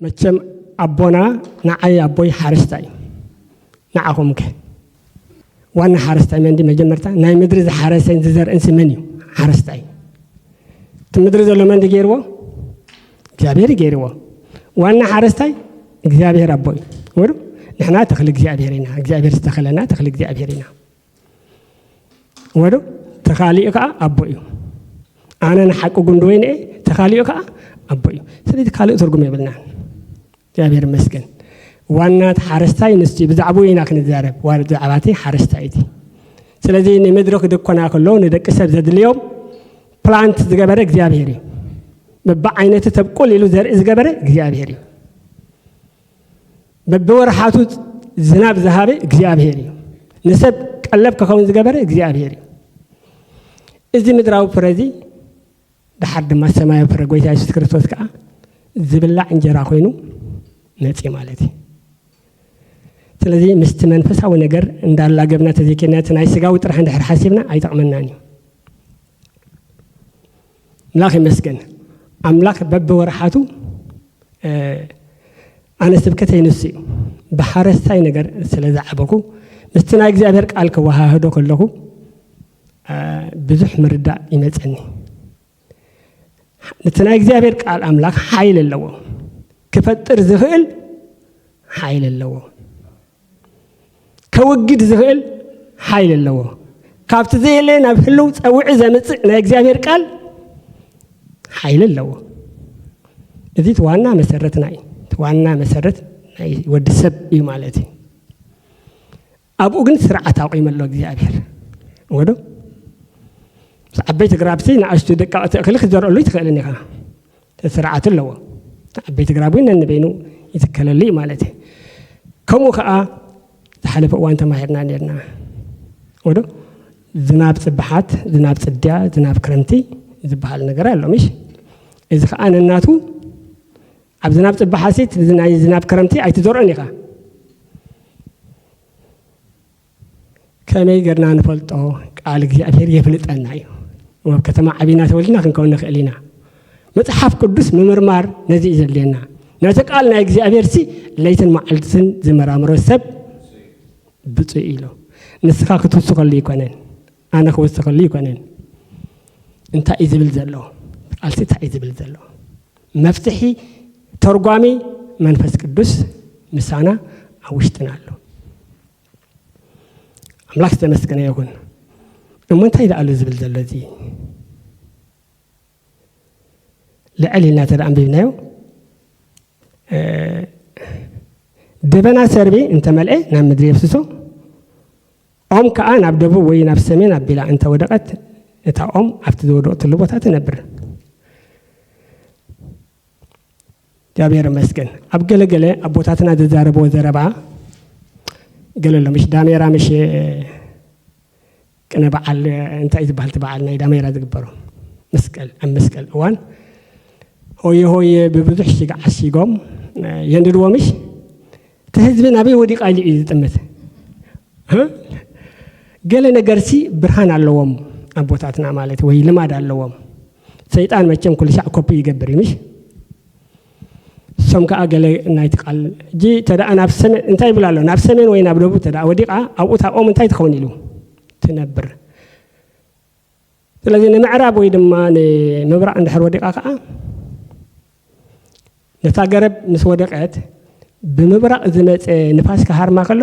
መቸም ኣቦና ንዓይ ኣቦይ ሓረስታይ እዩ። ንዓኹምከ ዋና ሓረስታይ መን ድዩ? መጀመርታ ናይ ምድሪ ዝሓረሰን ዝዘርእንሲ መን እዩ? ሓረስታይ። እቲ ምድሪ ዘሎ መን ድዩ ገይርዎ? እግዚኣብሔር እዩ ገይርዎ። ዋና ሓረስታይ እግዚኣብሔር ኣቦ እዩ። ወሩ ንሕና ተኽሊ እግዚኣብሔር ኢና። እግዚኣብሔር ዝተኸለና ተኽሊ እግዚኣብሔር ኢና። ወዶ ተኻሊኡ ከዓ ኣቦ እዩ። ኣነ ንሓቂ ጉንዲ ወይኒ እየ፣ ተኻሊኡ ከዓ ኣቦ እዩ። ስለዚ ካልእ ትርጉም የብልናን። እግዚኣብሔር ይመስገን። ዋና እቲ ሓረስታይ ንሱ እዩ። ብዛዕባኡ ኢና ክንዛረብ። ዋ- ብዛዕባ እቲ ሓረስታይ እቲ። ስለዚ ንምድሪ ክድኮና ከሎ ንደቂ ሰብ ዘድልዮም ፕላንት ዝገበረ እግዚኣብሔር እዩ። በብዓይነቱ ተብቁል ኢሉ ዘርኢ ዝገበረ እግዚኣብሔር እዩ። በብወርሓቱ ዝናብ ዝሃበ እግዚኣብሔር እዩ። ንሰብ ቀለብ ክኸውን ዝገበረ እግዚኣብሔር እዩ። እዚ ምድራዊ ፍረ እዚ ድሓር ድማ ሰማያዊ ፍረ ጎይታ የሱስ ክርስቶስ ከዓ ዝብላዕ እንጀራ ኮይኑ መፅእ ማለት እዩ። ስለዚ ምስቲ መንፈሳዊ ነገር እንዳላገብና ተዘይኬድና እቲ ናይ ስጋዊ ጥራሕ እንድሕር ሓሲብና ኣይጠቕመናን እዩ። ኣምላኽ ይመስገን። ኣምላኽ በብወርሓቱ ኣነ ስብከተይ ንሱ እዩ። ብሓረስታይ ነገር ስለ ዝዓበኩ ምስቲ ናይ እግዚኣብሔር ቃል ከወሃህዶ ከለኹ ብዙሕ ምርዳእ ይመፀኒ። እቲ ናይ እግዚኣብሔር ቃል ኣምላኽ ሓይል ኣለዎ። ክፈጥር ዝኽእል ሓይል ኣለዎ። ከውግድ ዝኽእል ሓይል ኣለዎ። ካብቲ ዘየለ ናብ ህልው ፀውዒ ዘምፅእ ናይ እግዚኣብሔር ቃል ሓይል ኣለዎ። እዚ እቲ ዋና መሰረትና እዩ። እቲ ዋና መሰረት ናይ ወዲ ሰብ እዩ ማለት እዩ። ኣብኡ ግን ስርዓት ኣቑሙ ኣሎ እግዚኣብሔር። ወዶ ምስ ዓበይቲ ግራብቲ ንኣሽቱ ደቃቕቲ እኽሊ ክትዘርአሉ ይትኽእልን ኢኻ። ስርዓት ኣለዎ። ዓበይቲ ግራብ እውን ነንበይኑ ይትከለሉ እዩ ማለት እዩ። ከምኡ ከዓ ዝሓለፈ እዋን ተማሂርና ነርና። ወዶ ዝናብ ፅብሓት፣ ዝናብ ፅድያ፣ ዝናብ ክረምቲ ዝበሃል ነገር ኣሎ ምሽ? እዚ ከዓ ነናቱ ኣብ ዝናብ ፅብሓት ሲ ናይ ዝናብ ክረምቲ ኣይትዘርኦን ኢኻ። ከመይ ገርና ንፈልጦ? ቃል እግዚኣብሔር የፍልጠና እዩ። ኣብ ከተማ ዓቢና ተወልድና ክንከውን ንኽእል ኢና። መፅሓፍ ቅዱስ ምምርማር ነዚ እዩ ዘድልየና። ነቲ ቃል ናይ እግዚኣብሔር ሲ ለይትን መዓልትን ዝመራምሮ ሰብ ብፁዕ ኢሉ። ንስኻ ክትውስኸሉ ይኮነን፣ ኣነ ክውስኸሉ ይኮነን። እንታይ እዩ ዝብል ዘሎ? ቃልሲ እንታይ እዩ ዝብል ዘሎ? መፍትሒ ተርጓሚ መንፈስ ቅዱስ ምሳና ኣብ ውሽጥና ኣሎ። ኣምላኽ ዝተመስገነ ይኹን። እሞ እንታይ ደኣ ኣሎ ዝብል ዘሎ እዚ? ልዕል ኢልና ተደኣ ኣንቢብናዮ፣ ደበና ሰርቢ እንተመልአ ናብ ምድሪ የፍስሶ፣ ኦም ከኣ ናብ ደቡብ ወይ ናብ ሰሜን ኣቢላ እንተወደቐት፣ እታ ኦም ኣብቲ ዝወደቐትሉ ቦታ ትነብር። እግዚኣብሔር ይመስገን። ኣብ ገለ ገለ ኣቦታትና ዘዛረብዎ ዘረባ፣ ገለ ኣሎ ምሽ ዳሜራ ምሽ ቅነ በዓል እንታይ ዝበሃል እቲ በዓል ናይ ዳሜራ ዝግበሩ መስቀል፣ ኣብ መስቀል እዋን ሆየ ሆየ ብብዙሕ ሽግ ዓሺጎም የንድድዎ ምሽ እቲ ህዝቢ ናበይ ወዲቓ ኢሉ እዩ ዝጥምት። ገለ ነገርሲ ብርሃን ኣለዎም ኣቦታትና ማለት ወይ ልማድ ኣለዎም። ሰይጣን መቸም ኩሉ ሻዕ ኮፒ ይገብር እዩ ምሽ? እሶም ከዓ ገለ ናይቲ ቃል እጂ ተደኣ ናብ ሰሜን እንታይ ይብል ኣሎ? ናብ ሰሜን ወይ ናብ ደቡብ ተደኣ ወዲቓ ኣብኡ ታብኦም እንታይ ትኸውን ኢሉ ትነብር። ስለዚ ንምዕራብ ወይ ድማ ንምብራቕ እንድሕር ወዲቓ ከዓ ነታ ገረብ ምስ ወደቐት ብምብራቕ ዝመፀ ንፋስ ክሃርማ ከሎ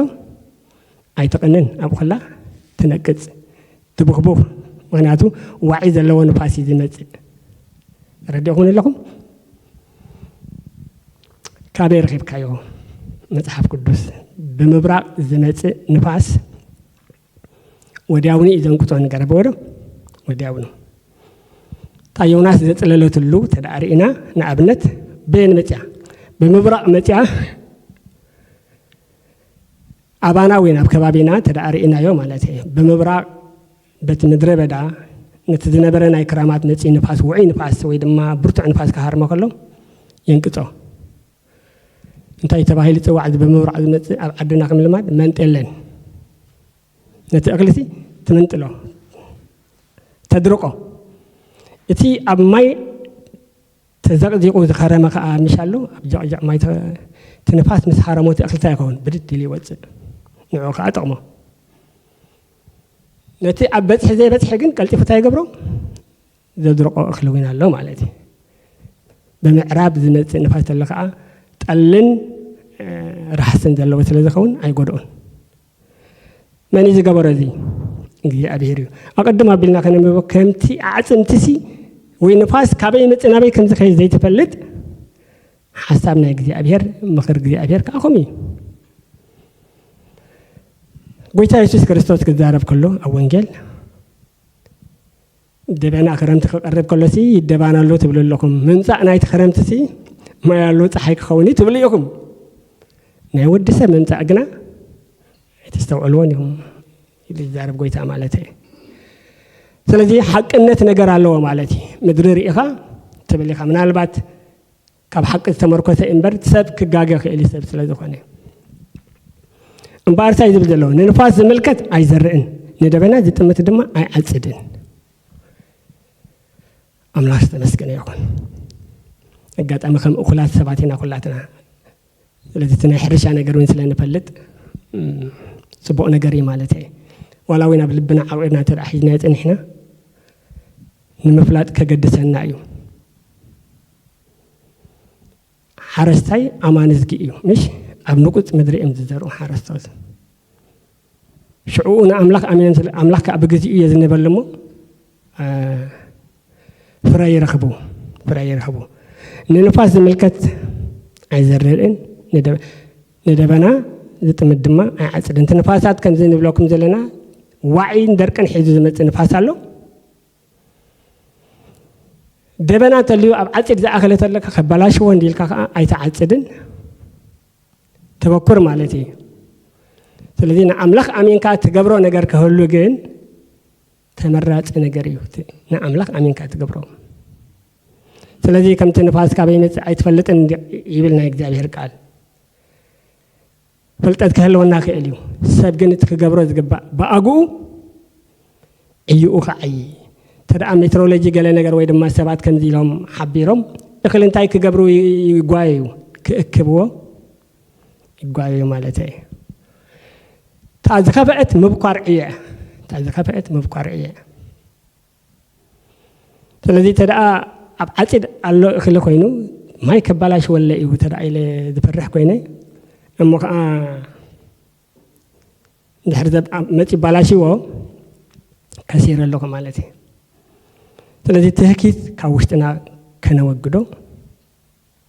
ኣይትቕንን፣ ኣብኡ ከላ ትነቅፅ፣ ትብኽቡኽ። ምኽንያቱ ዋዒ ዘለዎ ንፋስ እዩ ዝመፅእ። ረዲኹም ኣለኹም? ካበይ ረኺብካዮ? መፅሓፍ ቅዱስ ብምብራቕ ዝመፅእ ንፋስ ወዲያውኑ እዩ ዘንቅፆ ንገረብ ወዶ ወዲያውኑ እታ ዮናስ ዘፅለለትሉ ተደኣ ርኢና ንኣብነት በየን መፅያ ብምብራቕ መፅያ ኣባና ወይ ናብ ከባቢና ተደኣ ርኢናዮ ማለት እዩ ብምብራቕ በቲ ምድረ በዳ ነቲ ዝነበረ ናይ ክራማት መፂ ንፋስ ውዑይ ንፋስ ወይ ድማ ብርቱዕ ንፋስ ክሃርሞ ከሎ የንቅፆ እንታይ ተባሂሉ ይፅዋዕ እዚ ብምብራቕ ዝመፅእ ኣብ ዓድና ከም ልማድ መንጢ የለን ነቲ እኽልሲ ትምንጥሎ ተድርቆ እቲ ኣብ ማይ ተዘቕዚቑ ዝኸረመ ከዓ ምሽ ኣሎ። ኣብ ጀቕጀቕ ማይ ተ-፣ እቲ ንፋስ ምስ ሃረሞ እቲ እኽሊ እንታይ ይኸውን? ብድድ ኢሉ ይወፅእ። ንዕኡ ከዓ ጠቕሞ። ነቲ ኣብ በፅሒ ዘይበፅሒ ግን ቀልጢፉ እንታይ ይገብሮ? ዘድርቆ እኽሊ እውን ኣሎ ማለት እዩ። ብምዕራብ ዝመፅእ ንፋስ ተሎ ከዓ ጠልን፣ እ፣ ራሕስን ዘለዎ ስለ ዝኸውን ኣይጎድኦን። መን እዩ ዝገበሮ እዚ? እግዚኣብሔር እዩ። ኣቐድም ኣቢልና ከነንብቦ፣ ከምቲ ኣዕፅምትሲ ወይ ንፋስ ካበይ ይመፅእ ናበይ ከም ዝኸይድ ዘይትፈልጥ፣ ሓሳብ ናይ እግዚኣብሔር፣ ምኽር እግዚኣብሔር ከዓ ከምኡ እዩ። ጎይታ የሱስ ክርስቶስ ክዛረብ ከሎ ኣብ ወንጌል፣ ደበና ክረምቲ ክቐርብ ከሎሲ ይደባን ኣሎ ትብሉ ኣለኹም። ምምጻእ ናይቲ ክረምቲሲ ማይ ኣሎ፣ ጸሓይ ክኸውን እዩ ትብሉ ኢኹም። ናይ ወዲ ሰብ ምምጻእ ግና ኣይተስተውዕልዎን ኢኹም ይብል ይዛረብ ጎይታ ማለት እዩ። ስለዚ ሓቅነት ነገር ኣለዎ ማለት እዩ። ምድሪ ርኢኻ ትብል ኢኻ። ምናልባት ካብ ሓቂ ዝተመርኮሰ እምበር ሰብ ክጋገ ክእል እዩ ሰብ ስለ ዝኾነ። እምበኣር እንታይ ዝብል ዘሎ? ንንፋስ ዝምልከት ኣይዘርእን፣ ንደበና ዝጥምት ድማ ኣይዓጽድን። ኣምላኽ ዝተመስገነ ይኹን። ኣጋጣሚ ከም እኹላት ሰባት ኢና ኩላትና። ስለዚ እቲ ናይ ሕርሻ ነገር እውን ስለ ንፈልጥ፣ እም፣ ጽቡቕ ነገር እዩ ማለት እየ። ዋላ እውን ኣብ ልብና ዓቂርና እንተ ደኣ ሒዝናዮ ጸኒሕና፣ ንምፍላጥ ከገድሰና እዩ። ሓረስታይ ኣማንዝጊ እዩ፣ ምሽ? ኣብ ንቁጽ ምድሪ እዮም ዝዘርኡ ሓረስቶት። ሽዑ ንኣምላኽ ኣሚኖም ስለ፣ ኣምላኽ ከኣ ብግዚኡ የዝንበሉ እሞ፣ እ፣ ፍረ ይረኽቡ፣ ፍረ ይረኽቡ። ንንፋስ ዝምልከት ኣይዘርእን፣ ንደ-፣ ንደበና ዝጥምት ድማ ኣይዓጽድን። እቲ ንፋሳት ከምዚ ንብለኩም ዘለና ዋዒን ደርቅን ሒዙ ዝመጽእ ንፋስ ኣሎ። ደበና እንተልዩ ኣብ ዓጺድ ዝኣኸለ ተለካ ከበላሽዎ እንዲልካ ከኣ ኣይትዓጽድን። ተበኩር ማለት እዩ። ስለዚ ንኣምላኽ ኣሚንካ ትገብሮ ነገር ክህሉ ግን ተመራጺ ነገር እዩ። ት-፣ ንኣምላኽ ኣሚንካ ትገብሮ። ስለዚ ከምቲ ንፋስ ካበይ ይመጽእ ኣይትፈልጥን እንዲ-፣ ይብል ናይ እግዚኣብሔር ቃል። ፍልጠት ክህልወና ክእል እዩ። ሰብ ግን እቲ ክገብሮ ዝግባእ ብኣግኡ ዕይኡ ክዓዪ። እንተ ደኣ ሜትሮሎጂ ገለ ነገር ወይ ድማ ሰባት ከምዚ ኢሎም ሓቢሮም እኽሊ እንታይ ክገብሩ ይ-፣ ይጓየዩ? ክእክብዎ ይጓየዩ ማለት እዩ። እታ ዝኸፍአት ምብኳር ዕየ። እታ ዝኸፍአት ምብኳር ዕየ። ስለዚ እንተ ደኣ ኣብ ዓጺድ ኣሎ እኽሊ ኮይኑ ማይ ከባላሽወለ እዩ እንተ ደኣ ኢለ ዝፈርሕ ኮይነ፣ እሞ ኸኣ እንድሕር ዘብ-፣ መጺ ባላሽዎ ከሲረ ኣለኹ ማለት እዩ። ስለዚ ትህኪት ካብ ውሽጥና ከነወግዶ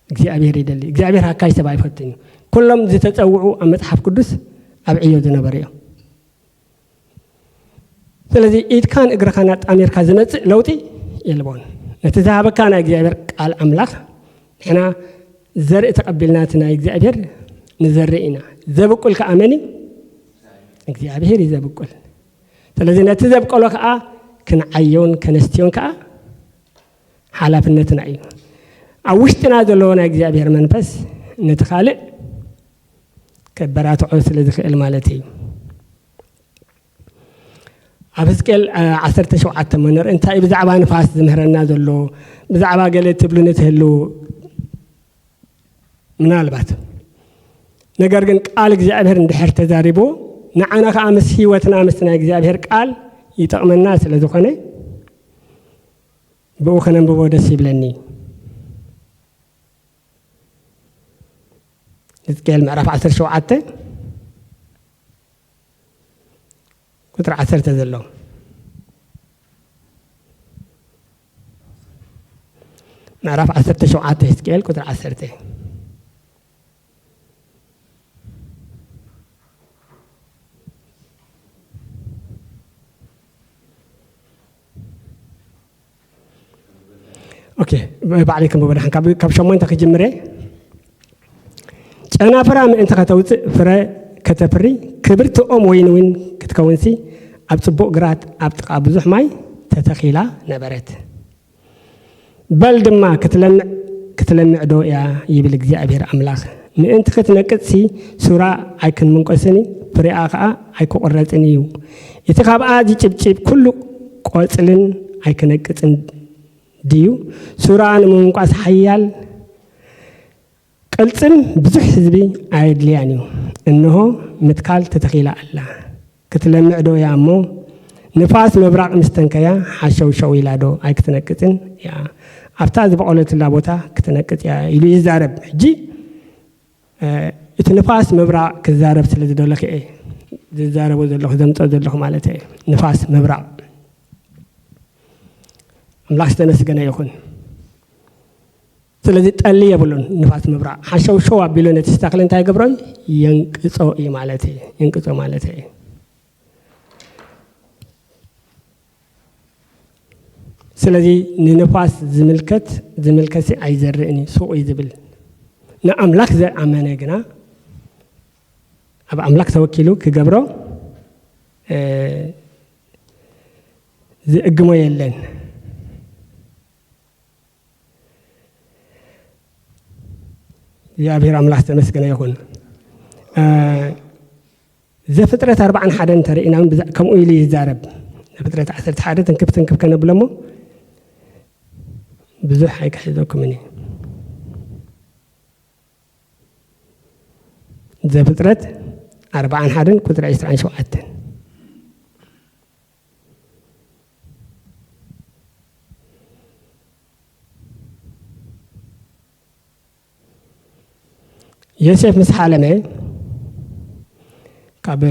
እግዚኣብሔር ይደሊ። እግዚኣብሔር ሃካይ ሰብ ኣይፈትን እዩ። ኩሎም ዝተጸውዑ ኣብ መጽሓፍ ቅዱስ ኣብ ዕዮ ዝነበሩ እዮም። ስለዚ ኢድካን እግርኻን ኣጣሚርካ ዝመጽእ ለውጢ የልቦን። ነቲ ዝሃበካ ናይ እግዚኣብሔር ቃል ኣምላኽ ንሕና ዘርኢ ተቐቢልና እቲ ናይ እግዚኣብሔር ንዘርእ ኢና። ዘብቁል ከኣ መን እዩ? እግዚኣብሔር እዩ ዘብቁል። ስለዚ ነቲ ዘብቀሎ ከኣ ክንዓዮን ከነስትዮን ከኣ ሓላፍነትና እዩ። ኣብ ውሽጥና ዘለዎ ናይ እግዚኣብሔር መንፈስ ነቲ ካልእ ከበራትዖ ስለ ዝኽእል ማለት እዩ። ኣብ ሕዝቅኤል፣ እ፣ ዓሰርተ ሸውዓተ እሞ ንርኢ እንታይ ብዛዕባ ንፋስ ዝምህረና ዘሎ፣ ብዛዕባ ገለ ትብሉኒ ትህልዉ ምናልባት። ነገር ግን ቃል እግዚኣብሔር እንድሕር ተዛሪብዎ፣ ንዓና ከኣ ምስ ህይወትና ምስ ናይ እግዚኣብሔር ቃል ይጠቕመና ስለ ዝኾነ፣ ብኡ ከነንብቦ ደስ ይብለኒ። ሕዝቅኤል ምዕራፍ ዓሰርተ ሸውዓተ ቁጽሪ ዓሰርተ ዘሎ። ምዕራፍ ዓሰርተ ሸውዓተ ሕዝቅኤል ቁጽሪ ዓሰርተ። ኦኬ፣ ባዕለይ ከም ወደሓን ካብ፣ ካብ ሸሞንተ ክጅምረ። ጨናፍራ ምእንቲ ከተውፅእ ፍረ ከተፍሪ፣ ክብርቲ ኦም ወይኒ እውን ክትከውንሲ፣ ኣብ ፅቡቕ ግራት ኣብ ጥቓ ብዙሕ ማይ ተተኺላ ነበረት። በል ድማ ክትለምዕ፣ ክትለምዕ ዶ እያ ይብል እግዚኣብሔር ኣምላኽ። ምእንቲ ክትነቅጽሲ ሱራ ኣይክንምንቆስን ፍሬኣ ኸኣ ኣይክቑረጽን እዩ። እቲ ኻብኣ ዝጭብጭብ ኩሉ ቆጽልን ኣይክነቅጽን ድዩ? ሱራ ንምምንቋስ ሓያል ቅልጽም ብዙሕ ህዝቢ ኣየድልያን እዩ። እንሆ ምትካል ተተኺላ ኣላ። ክትለምዕ ዶ እያ እሞ ንፋስ ምብራቕ ምስ ተንከያ ሓሸውሸው ኢላ ዶ ኣይክትነቅጽን እያ? ኣብታ ዝበቖለትላ ቦታ ክትነቅጽ እያ ኢሉ ይዛረብ። ሕጂ እቲ ንፋስ ምብራቕ ክዛረብ ስለ ዝደለኹ እየ ዝዛረቦ ዘለኹ፣ ዘምፀ ዘለኹ ማለት እየ። ንፋስ ምብራቕ ኣምላኽ ዝተመስገነ ይኹን። ስለዚ ጠሊ የብሉን። ንፋስ ምብራቕ ሓሸውሸው ኣቢሉ ነቲ ስታክል እንታይ ይገብሮ? የንቅጾ እዩ ማለት እዩ። የንቅጾ ማለት እዩ። ስለዚ ንንፋስ ዝምልከት ዝምልከት ኣይዘርእን እዩ፣ ሱቕ እዩ ዝብል። ንኣምላኽ ዘኣመነ ግና ኣብ ኣምላኽ ተወኪሉ ክገብሮ ዝእግሞ የለን። እግዚኣብሔር ኣምላኽ ዝተመስገነ ይኹን። ዘፍጥረት ኣርባዓን ሓደን እንተርኢና ከምኡ ኢሉ ይዛረብ። ዘፍጥረት ዓሰርተ ሓደ ትንክፍ ትንክፍ ከነብሎ እሞ ብዙሕ ኣይክሕዘኩምን እዩ። ዘፍጥረት ኣርባዓን ሓደን ቁፅሪ ዕስራን ሸውዓተን። ዮሴፍ ምስ ሓለመ ካብ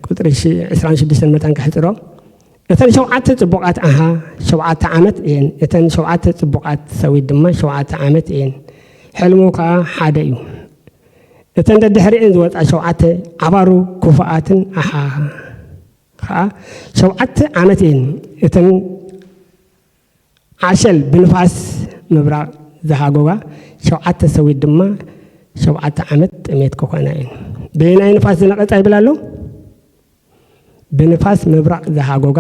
ቁፅሪ ዕስራን ሽዱሽተን መታን ክሕፅሮ፣ እተን ሸውዓተ ፅቡቓት ኣሃ ሸውዓተ ዓመት እየን፣ እተን ሸውዓተ ፅቡቓት ሰዊት ድማ ሸውዓተ ዓመት እየን። ሕልሙ ከዓ ሓደ እዩ። እተን ደድሕሪአን ዝወፃ ሸውዓተ ዓባሩ ክፉኣትን ኣሓ ከዓ ሸውዓተ ዓመት እየን። እተን ዓሸል ብንፋስ ምብራቕ ዝሃጎጋ ሸውዓተ ሰዊት ድማ ሸውዓተ ዓመት ጥሜት ክኾና እየን። በየናይ ንፋስ ዝነቐጻ ይብል ኣሎ? ብንፋስ ምብራቕ ዝሃጎጋ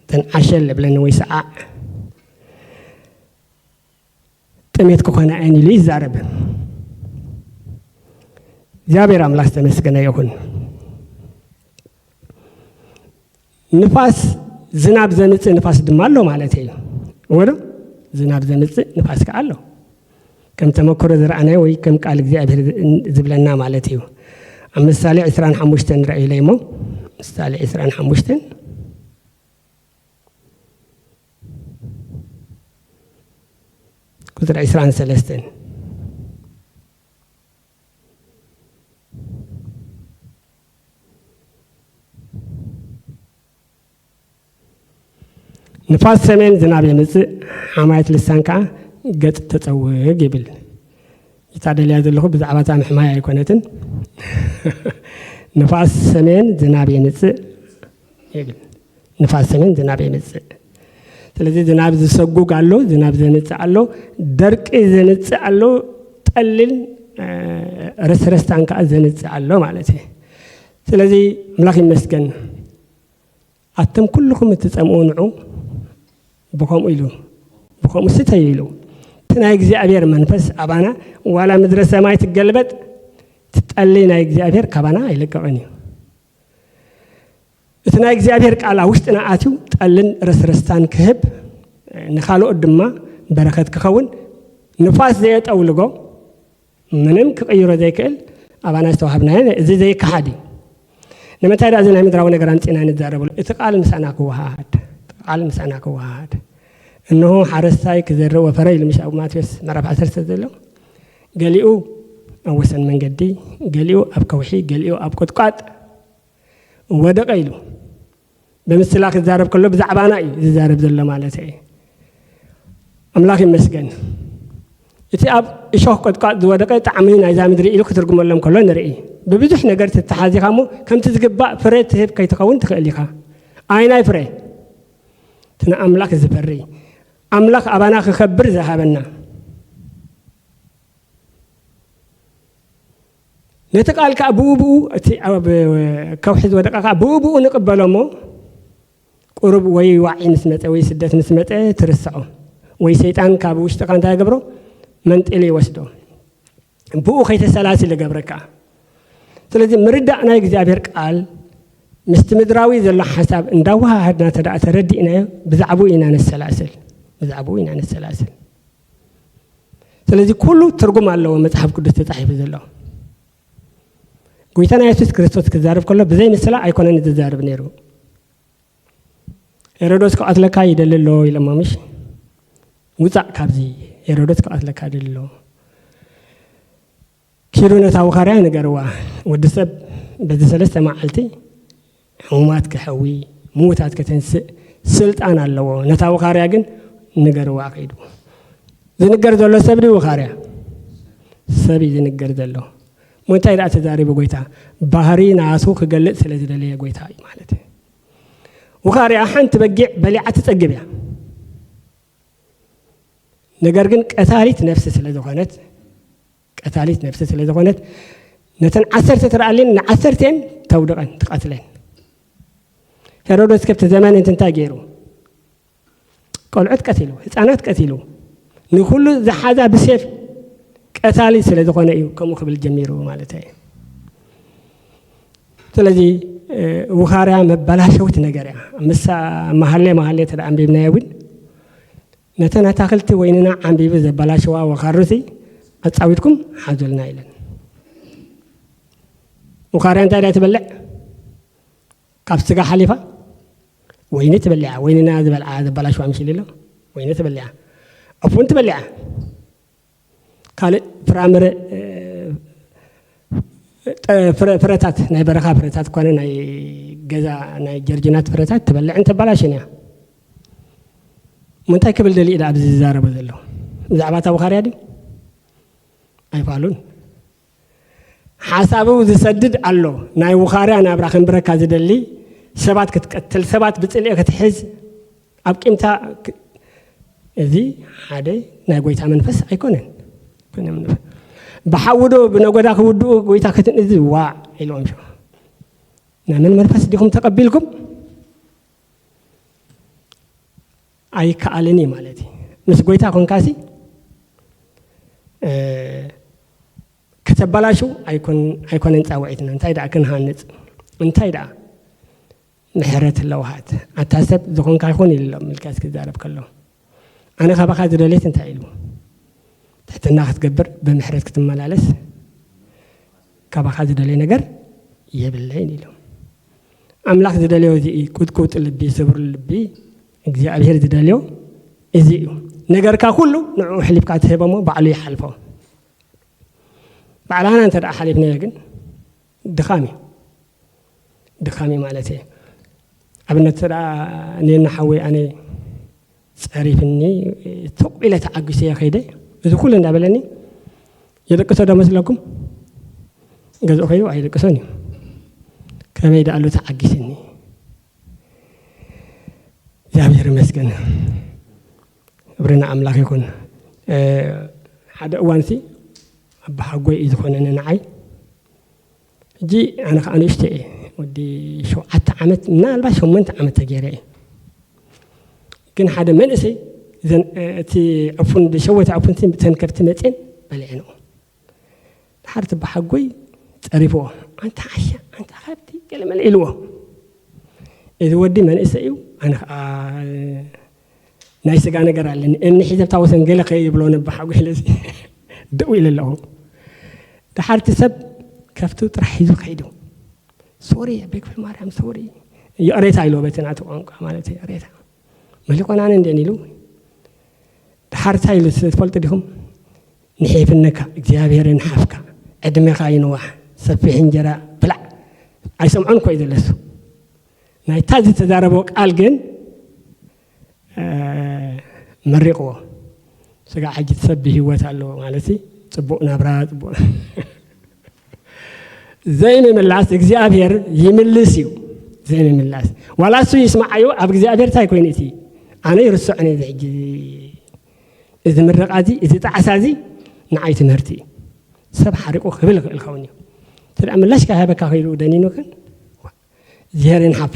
እተን ዓሸል እብለን ወይ ሰዓዕ ጥሜት ክኾና እየን ኢሉ ይዛረብ። እግዚኣብሔር ኣምላኽ ዝተመስገነ ይኹን። ንፋስ ዝናብ ዘምፅእ ንፋስ ድማ ኣሎ ማለት እዩ። እወ ዶ? ዝናብ ዘምፅእ ንፋስ ከዓ ኣሎ። ከም ተመክሮ ዝረኣናዮ ወይ ከም ቃል እግዚኣብሔር ዝብለና ማለት እዩ። ኣብ ምሳሌ ዕስራን ሓሙሽተን ንረኣዩ ኢለ እሞ፣ ምሳሌ ዕስራን ሓሙሽተን ቁፅሪ ዕስራን ሰለስተን። ንፋስ ሰሜን ዝናብ የምፅእ፣ ሓማየት ልሳን ከዓ ገፅ ተፀውግ ይብል። እታ ደልያ ዘለኹ ብዛዕባ እታ ምሕማይ ኣይኮነትን። ንፋስ ሰሜን ዝናብ የምፅእ ይብል። ንፋስ ሰሜን ዝናብ የምፅእ። ስለዚ ዝናብ ዝሰጉግ ኣሎ፣ ዝናብ ዘምፅእ ኣሎ፣ ደርቂ ዘምፅእ ኣሎ፣ ጠልን ረስረስታን ከዓ ዘምፅእ ኣሎ ማለት እዩ። ስለዚ ኣምላኽ ይመስገን። ኣቱም ኩልኹም እትጸምኡ ንዑ፣ ብኸምኡ ኢሉ፣ ብኸምኡ ስተዩ ኢሉ። እቲ ናይ እግዚኣብሔር መንፈስ ኣባና ዋላ ምድረ ሰማይ ትገልበጥ፣ እቲ ጠሊ ናይ እግዚኣብሔር ካባና ኣይለቀቕን እዩ። እቲ ናይ እግዚኣብሔር ቃል ኣብ ውሽጥና ኣትዩ ጠልን ረስረስታን ክህብ፣ ንኻልኦት ድማ በረኸት ክኸውን፣ ንፋስ ዘየጠውልጎ፣ ምንም ክቕይሮ ዘይክእል ኣባና ዝተዋህብናዮ፣ እዚ ዘይከሓድ እዩ። ንምንታይ ደኣ እዚ ናይ ምድራዊ ነገር ኣምጺእና ንዛረበሉ? እቲ ቃል ምሳና ክወሃሃድ፣ እቲ ቃል ምሳና ክወሃሃድ። እንሆ ሓረስታይ ክዘርእ ወፈረ ኢሉ፣ ምሽ ኣብ ማቴዎስ ምዕራፍ ዓሰርተ ዘሎ፣ ገሊኡ ኣብ ወሰን መንገዲ፣ ገሊኡ ኣብ ከውሒ፣ ገሊኡ ኣብ ቁጥቋጥ ወደቐ ኢሉ። ብምስላ ክዛረብ ከሎ ብዛዕባና እዩ ዝዛረብ ዘሎ ማለት እዩ። ኣምላኽ ይመስገን። እቲ ኣብ እሾኽ ቆጥቋጥ ዝወደቀ ጣዕሚ ናይዛ ምድሪ ኢሉ ክትርጉመሎም ከሎ ንርኢ። ብብዙሕ ነገር ትተሓዝ ኢኻ እሞ፣ ከምቲ ዝግባእ ፍረ ትህብ ከይትኸውን ትኽእል ኢኻ። ኣይ ናይ ፍረ? እቲ ንኣምላኽ ዝፈሪ፣ ኣምላኽ ኣባና ክኸብር ዝሃበና። ነቲ ቃል ከኣ ብኡ ብኡ፣ እቲ ኣብ ከውሒ ዝወደቐ ከኣ ብኡ ብኡ ንቕበሎ እሞ፣ ቁሩብ ወይ ዋዒ ምስ መጸ ወይ ስደት ምስ መጸ ትርስዖ። ወይ ሰይጣን ካብ ውሽጥኻ እንታይ ይገብሮ? መንጢሉ ይወስዶ። ብኡ ከይተሰላስል ይገብረካ። ስለዚ ምርዳእ ናይ እግዚኣብሔር ቃል ምስቲ ምድራዊ ዘሎ ሓሳብ እንዳወሃሃድና ተደኣ ተረዲእናዮ፣ ብዛዕባኡ ኢና ነሰላስል። ብዛዕባኡ ኢና ንሰላስል። ስለዚ ኩሉ ትርጉም ኣለዎ መጽሓፍ ቅዱስ ተጻሒፉ ዘሎ። ጎይታና የሱስ ክርስቶስ ክዛረብ ከሎ ብዘይ ምስላ ኣይኮነን ዝዛረብ ነይሩ። ሄሮዶስ ክቐትለካ ይደሊ ኣሎ ኢሎሞ፣ ምሽ? ውጻእ ካብዚ፣ ሄሮዶስ ክቐትለካ ይደሊ ኣሎ። ኪዱ ነታ ውኻርያ ንገርዋ፣ ወዲ ሰብ በዚ ሰለስተ መዓልቲ ሕሙማት ክሕዊ፣ ምዉታት ከተንስእ ስልጣን ኣለዎ። ነታ ውኻርያ ግን ንገርዋ ከይዱ። ዝንገር ዘሎ ሰብ ድዩ ውኻርያ? ሰብ እዩ ዝንገር ዘሎ። እሞ እንታይ ደኣ ተዛሪቡ ጎይታ? ባህሪ ናቱ ክገልጽ ስለ ዝደለየ ጎይታ እዩ ማለት እዩ። ውኻርያ ሓንቲ በጊዕ በሊዓ ትጸግብ እያ። ነገር ግን ቀታሊት ነፍሲ ስለ ዝኾነት፣ ቀታሊት ነፍሲ ስለ ዝኾነት፣ ነተን ዓሰርተ ትረኣልን ንዓሰርተን ተውድቐን፣ ትቐትለን። ሄሮዶስ ከብቲ ዘመን እንት እንታይ ገይሩ? ቆልዑት ቀቲሉ፣ ህፃናት ቀቲሉ፣ ንኩሉ ዝሓዛ ብሴፍ ቀታሊ ስለ ዝኾነ እዩ ከምኡ ክብል ጀሚሩ ማለት እዩ። ስለዚ፣ እ፣ ውኻርያ መበላሸዊት ነገር እያ። ምሳ መሃሌ መሃሌ እንተ ደኣ ኣንቢብናዮ እውን፣ ነተን ኣታኽልቲ ወይንና ዓንቢቡ ዘበላሸዋ ወኻሩሲ ኣጻዊድኩም ሓዙልና ኢለን። ውኻርያ እንታይ ድያ ትበልዕ? ካብ ስጋ ሓሊፋ ወይኒ ትበልዓ። ወይንና ዝበልዓ ዘበላሸዋ ምሽል ኢሎ ወይኒ ትበልዓ። ዑፍ እውን ትበልዓ። ካልእ ፍራምረ፣ እ፣ ጠ-፣ ፍረ-፣ ፍረታት፣ ናይ በረኻ ፍረታት ኮነ ናይ ገዛ፣ ናይ ጀርጅናት ፍረታት ትበልዕን ተበላሽን እያ። እሞ እንታይ ክብል ደሊኡ ደኣ ኣብዚ ዝዛረቦ ዘሎ? ብዛዕባ እታ ውኻርያ ድዩ? ኣይፋሉን። ሓሳቡ ዝሰድድ ኣሎ። ናይ ውኻርያ ናብራ ከንብረካ ዝደሊ፣ ሰባት ክትቀትል፣ ሰባት ብጽልኢ ክትሕዝ፣ ኣብ ቂምታ ክ-፣ እዚ ሓደ ናይ ጎይታ መንፈስ ኣይኮነን። ኣይኮነን መንፈስ። ብሓዊ ዶ ብነጎዳ ክውድኡ ጎይታ ክትንእዚ ዋዕ ኢልዎም ሸ። ናይ መን መንፈስ ዲኹም ተቐቢልኩም? ኣይከኣልን እዩ ማለት እዩ። ምስ ጎይታ ኮንካሲ፣ እ፣ ከተበላሹ ኣይኮን-፣ ኣይኮነን ጻውዒትና። እንታይ ደኣ ክንሃንጽ? እንታይ ደኣ ምሕረት ለውሃት። ኣታ ሰብ ዝኾንካ ይኹን ኢሉ ኣሎ ሚልክያስ ክዛረብ ከሎ። ኣነ ካባኻ ዝደልየት እንታይ ኢሉ? ትሕትና ክትገብር፣ ብምሕረት ክትመላለስ፣ ካባኻ ዝደልየ ነገር የብለይን ኢሉ። ኣምላኽ ዝደልዮ እዚ እዩ። ቁጥቁጥ ልቢ፣ ስብር ልቢ፣ እግዚኣብሔር ዝደልዮ እዚ እዩ። ነገርካ ኩሉ ንዕኡ ኣሕሊፍካ ትህቦ እሞ ባዕሉ ይሓልፎ። ባዕላና እንተ ደኣ ሓሊፍናዮ ግን ድኻም እዩ። ድኻም እዩ ማለት እየ። ኣብነት እንተ ደኣ እኔና ሓወይ ኣነ ጸሪፍኒ፣ ስቕ ኢለ ተዓጊሰዮ ከይደ፣ እዚ ኩሉ እንዳበለኒ፣ የደቅሶ ዶ መስለኩም? ገዝኡ ከይዱ ኣይደቅሶን እዩ። ከመይ ደኣሉ ተዓጊስኒ። እግዚኣብሔር ይመስገን። ክብሪ ንኣምላኽ ይኹን። እ፣ ሓደ እዋንሲ ኣባሓጎይ እዩ ዝኾነኒ ንዓይ። ሕጂ ኣነ ኸዓ ንእሽቶ እየ፣ ወዲ ሸውዓተ ዓመት፣ ምናልባት ሸሞንተ ዓመት ተገይረ እየ። ግን ሓደ መንእሰይ ዘን-፣ እቲ ዕፉን፣ ዝሸወተ ዕፉንሲ ብተን ከብቲ መፅየን በሊዐንኦ። ድሓር እቲ ኣባሓጎይ ፀሪፍዎ፣ "ኣንታ ዓሻ፣ ኣንታ ከብቲ" ገለ መለ ኢልዎ። እዚ ወዲ መንእሰይ እዩ፣ ኣነ ኸዓ ናይ ስጋ ነገር ኣለኒ፣ እምኒ ሒዘ ኣብታ ወሰን ገለ ከይብሎ ነባሓጎ ኢለ እዚ ደው ኢለ ኣለኹ። ድሓር እቲ ሰብ ከፍቱ ጥራሕ ሒዙ ከይዱ። "ሶሪ፣ ኣቦይ ክፍለ ማርያም፣ ሶሪ፣ ይቕሬታ" ኢልዎ በቲ ናቱ ቋንቋ ማለት እዩ፣ ይቕሬታ። "መሊኾን ኣነ እንድየን" ኢሉ። ድሓር እንታይ ኢሉ ትፈልጡ ዲኹም? "ንሒፍነካ፣ እግዚኣብሔር ይንሓፍካ፣ ዕድሜኻ ይንዋሕ፣ ሰፊሕ እንጀራ ብላዕ" ኣይሰምዖን እኮ እዩ ዘሎ እሱ። ናይታ ዝተዛረቦ ቃል ግን፣ እ፣ መሪቕዎ። ስጋ ሕጂ ሰብ ብህይወት ኣለዎ ማለት እዩ። ጽቡቕ ናብራ፣ ጽቡቕ ዘይምምላስ እግዚኣብሔር ይምልስ እዩ። ዘይምምላስ ዋላ እሱ ይስምዓዮ፣ ኣብ እግዚኣብሔር እንታይ ኮይኑ እቲ ኣነ ይርስዖን እዩ። እዚ ሕጂ እዚ ምርቓ እዚ፣ እዚ ጣዕሳ እዚ ንዓይ ትምህርቲ እዩ። ሰብ ሓሪቑ ክብል ይኽእል ኸውን እዩ። እንተ ደኣ ምላሽ ከይሃበካ ከይዱ ደኒኑ ግን እግዚኣብሔር ይንሓፎ፣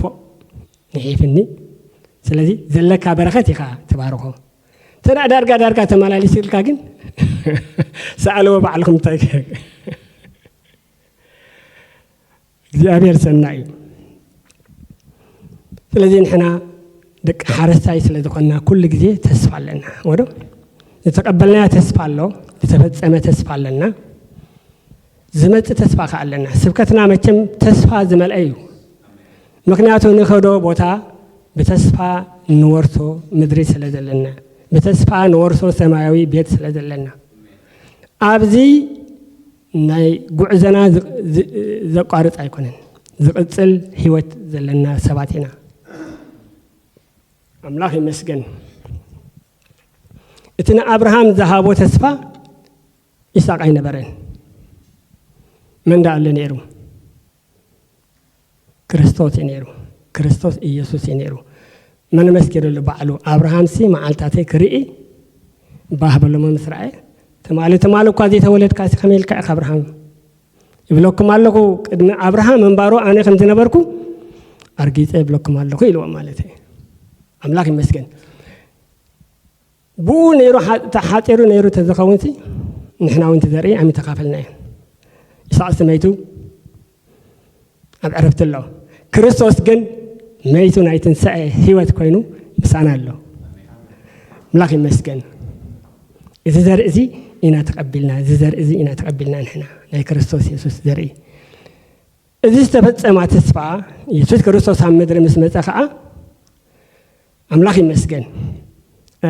ንሒፍኒ። ስለዚ ዘለካ በረኸት ኢኻ ትባርኾ። እንተ ደኣ ዳርጋ ዳርጋ ተመላሊስልካ ግን ሰኣልዎ ባዕልኹም እንታይ እግዚኣብሔር ሰናይ እዩ። ስለዚ ንሕና ደቂ ሓረስታይ ስለ ዝኾንና ኩሉ ግዜ ተስፋ ኣለና። ወዶ ዝተቐበልናዮ ተስፋ ኣሎ፣ ዝተፈጸመ ተስፋ ኣለና፣ ዝመጽእ ተስፋ ከኣ ኣለና። ስብከትና መቸም ተስፋ ዝመልአ እዩ። ምኽንያቱ ንኸዶ ቦታ ብተስፋ ንወርሶ ምድሪ ስለ ዘለና፣ ብተስፋ ንወርሶ ሰማያዊ ቤት ስለ ዘለና፣ ኣብዚ ናይ ጉዕዘና ዝ-፣ ዝ-፣ ዘቋርጽ ኣይኮነን። ዝቕጽል ህይወት ዘለና ሰባት ኢና። ኣምላኽ ይመስገን። እቲ ንኣብርሃም ዝሃቦ ተስፋ ይስሐቅ ኣይነበረን። መን ደኣ ኣሎ ነይሩ? ክርስቶስ እዩ ነይሩ። ክርስቶስ ኢየሱስ እዩ ነይሩ። መን መስኪሩሉ? ባዕሉ። ኣብርሃምሲ መዓልታተይ ክርኢ ባህ በሎሞ ምስ ረኣየ፣ ትማሊ፣ ትማሊ እኳ ዘይተወለድካሲ ከመይ ኢልካ ኢኻ ኣብርሃም? ይብለኩም ኣለኹ፣ ቅድሚ ኣብርሃም ምንባሩ ኣነ ከም ዝነበርኩ ኣርጊጸ ይብለኩም ኣለኹ ኢልዎ ማለት እዩ። ኣምላኽ ይመስገን። ብኡ ነይሩ ሓ-፣ ተሓጺሩ ነይሩ ተዝኸውንሲ ንሕና እውን ትዘርኢ ኣይምተኻፈልናዮ። ይስሐቅ መይቱ ኣብ ዕረፍቲ ኣሎ። ክርስቶስ ግን መይቱ ናይ ትንሳኤ ህይወት ኮይኑ ምሳና ኣሎ። ኣምላኽ ይመስገን። እዚ ዘርኢ እዚ ኢና ተቐቢልና፣ እዚ ዘርኢ እዚ ኢና ተቐቢልና ንሕና ናይ ክርስቶስ የሱስ ዘርኢ። እዚ ዝተፈጸማ ተስፋ የሱስ ክርስቶስ ኣብ ምድሪ ምስ መጸ ኸኣ ኣምላኽ ይመስገን። እ፣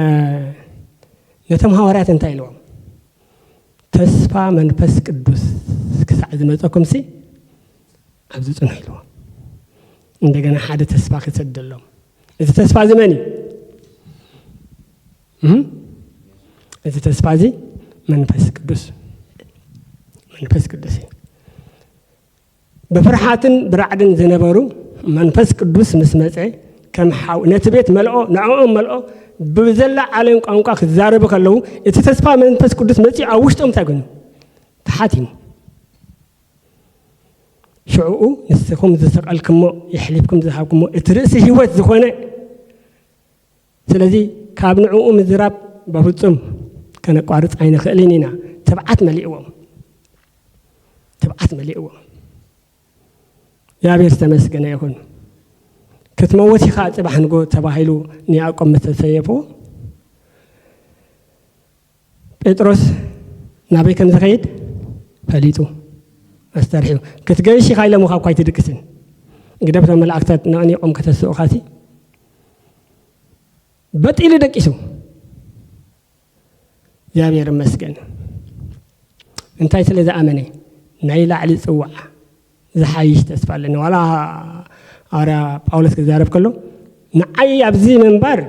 ነቶም ሃዋርያት እንታይ ኢልዎም? "ተስፋ መንፈስ ቅዱስ ክሳዕ ዝመጸኩምሲ ኣብዚ ጽንሑ" ኢልዎም። እንደገና ሓደ ተስፋ ክሰደሎም። እዚ ተስፋ እዚ መን እዩ? እም? እዚ ተስፋ እዚ መንፈስ ቅዱስ፣ መንፈስ ቅዱስ እዩ። ብፍርሓትን ብራዕድን ዝነበሩ መንፈስ ቅዱስ ምስ መጸ ከም ሓው ነቲ ቤት መልኦ፣ ንዕኦም መልኦ። ብዘላ ዓለም ቋንቋ ክዛረቡ ከለዉ እቲ ተስፋ መንፈስ ቅዱስ መጺኡ ኣብ ውሽጦም እንታይ ኮይኑ? ተሓቲሙ። ሽዕኡ ንስኹም ዝሰቐልክሞ፣ የሕሊፍኩም ዝሃብክሞ እቲ ርእሲ ህይወት ዝኾነ፣ ስለዚ ካብ ንዕኡ ምዝራብ በፍጹም ከነቋርጽ ኣይንኽእልን ኢና። ትብዓት መሊእዎም። ትብዓት መሊእዎም። እግዚኣብሔር ዝተመስገነ ይኹን። ክትመውት ኢኻ ጽባሕ ንጎ ተባሂሉ ንያዕቆብ ምስ ተሰየፍዎ፣ ጴጥሮስ ናበይ ከም ዝኸይድ ፈሊጡ ኣስተርሕዩ። ክትገይሽ ኢኻ ኢሎምኻ እኳ ኣይትድቅስን። ግደፍ፣ እቶም መላእክታት ነቕኒቖም ከተስኡኻሲ በጥ ኢሉ ደቂሱ። እግዚኣብሔር ይመስገን። እንታይ ስለ ዝኣመነ? ናይ ላዕሊ ጽዋዕ ዝሓይሽ ተስፋ ኣለኒ። ዋላ ሃዋርያ ጳውሎስ ክዛረብ ከሎ፣ "ንዓይ ኣብዚ ምንባር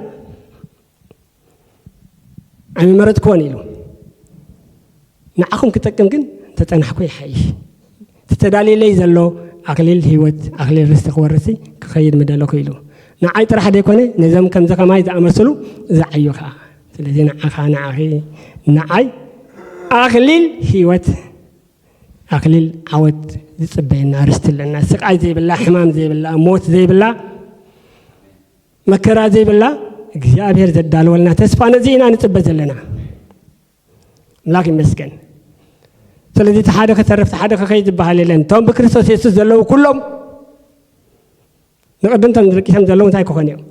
ኣይመረጽክዎን" ኢሉ። "ንዓኹም ክጠቅም ግን እንተጸናሕኩ ይሓይሽ። እቲ ተዳልየለይ ዘሎ ኣኽሊል ህይወት፣ ኣኽሊል ርስቲ ክወርስሲ ክኸይድ ምደለኹ" ኢሉ። ንዓይ ጥራሕ ዘይኮነ፣ ነዞም ከምዚ ከማይ ዝኣመሰሉ ዝዓዩ ኸኣ። ስለዚ ንዓኻ፣ ንዓኺ፣ ንዓይ ኣኽሊል ህይወት፣ ኣኽሊል ዓወት ዝጽበየና ርስቲ ኣለና። ስቓይ ዘይብላ፣ ሕማም ዘይብላ፣ ሞት ዘይብላ፣ መከራ ዘይብላ፣ እግዚኣብሔር ዘዳለወልና ተስፋ፣ ነዚ ኢና ንጽበ ዘለና። ኣምላኽ ይመስገን። ስለዚ እቲ ሓደ ከተርፍ፣ እቲ ሓደ ክኸይድ ዝበሃል የለን። እቶም ብክርስቶስ የሱስ ዘለዉ ኩሎም ንቕድም እቶም ደቂሶም ዘለዉ እንታይ ክኾኑ እዮም?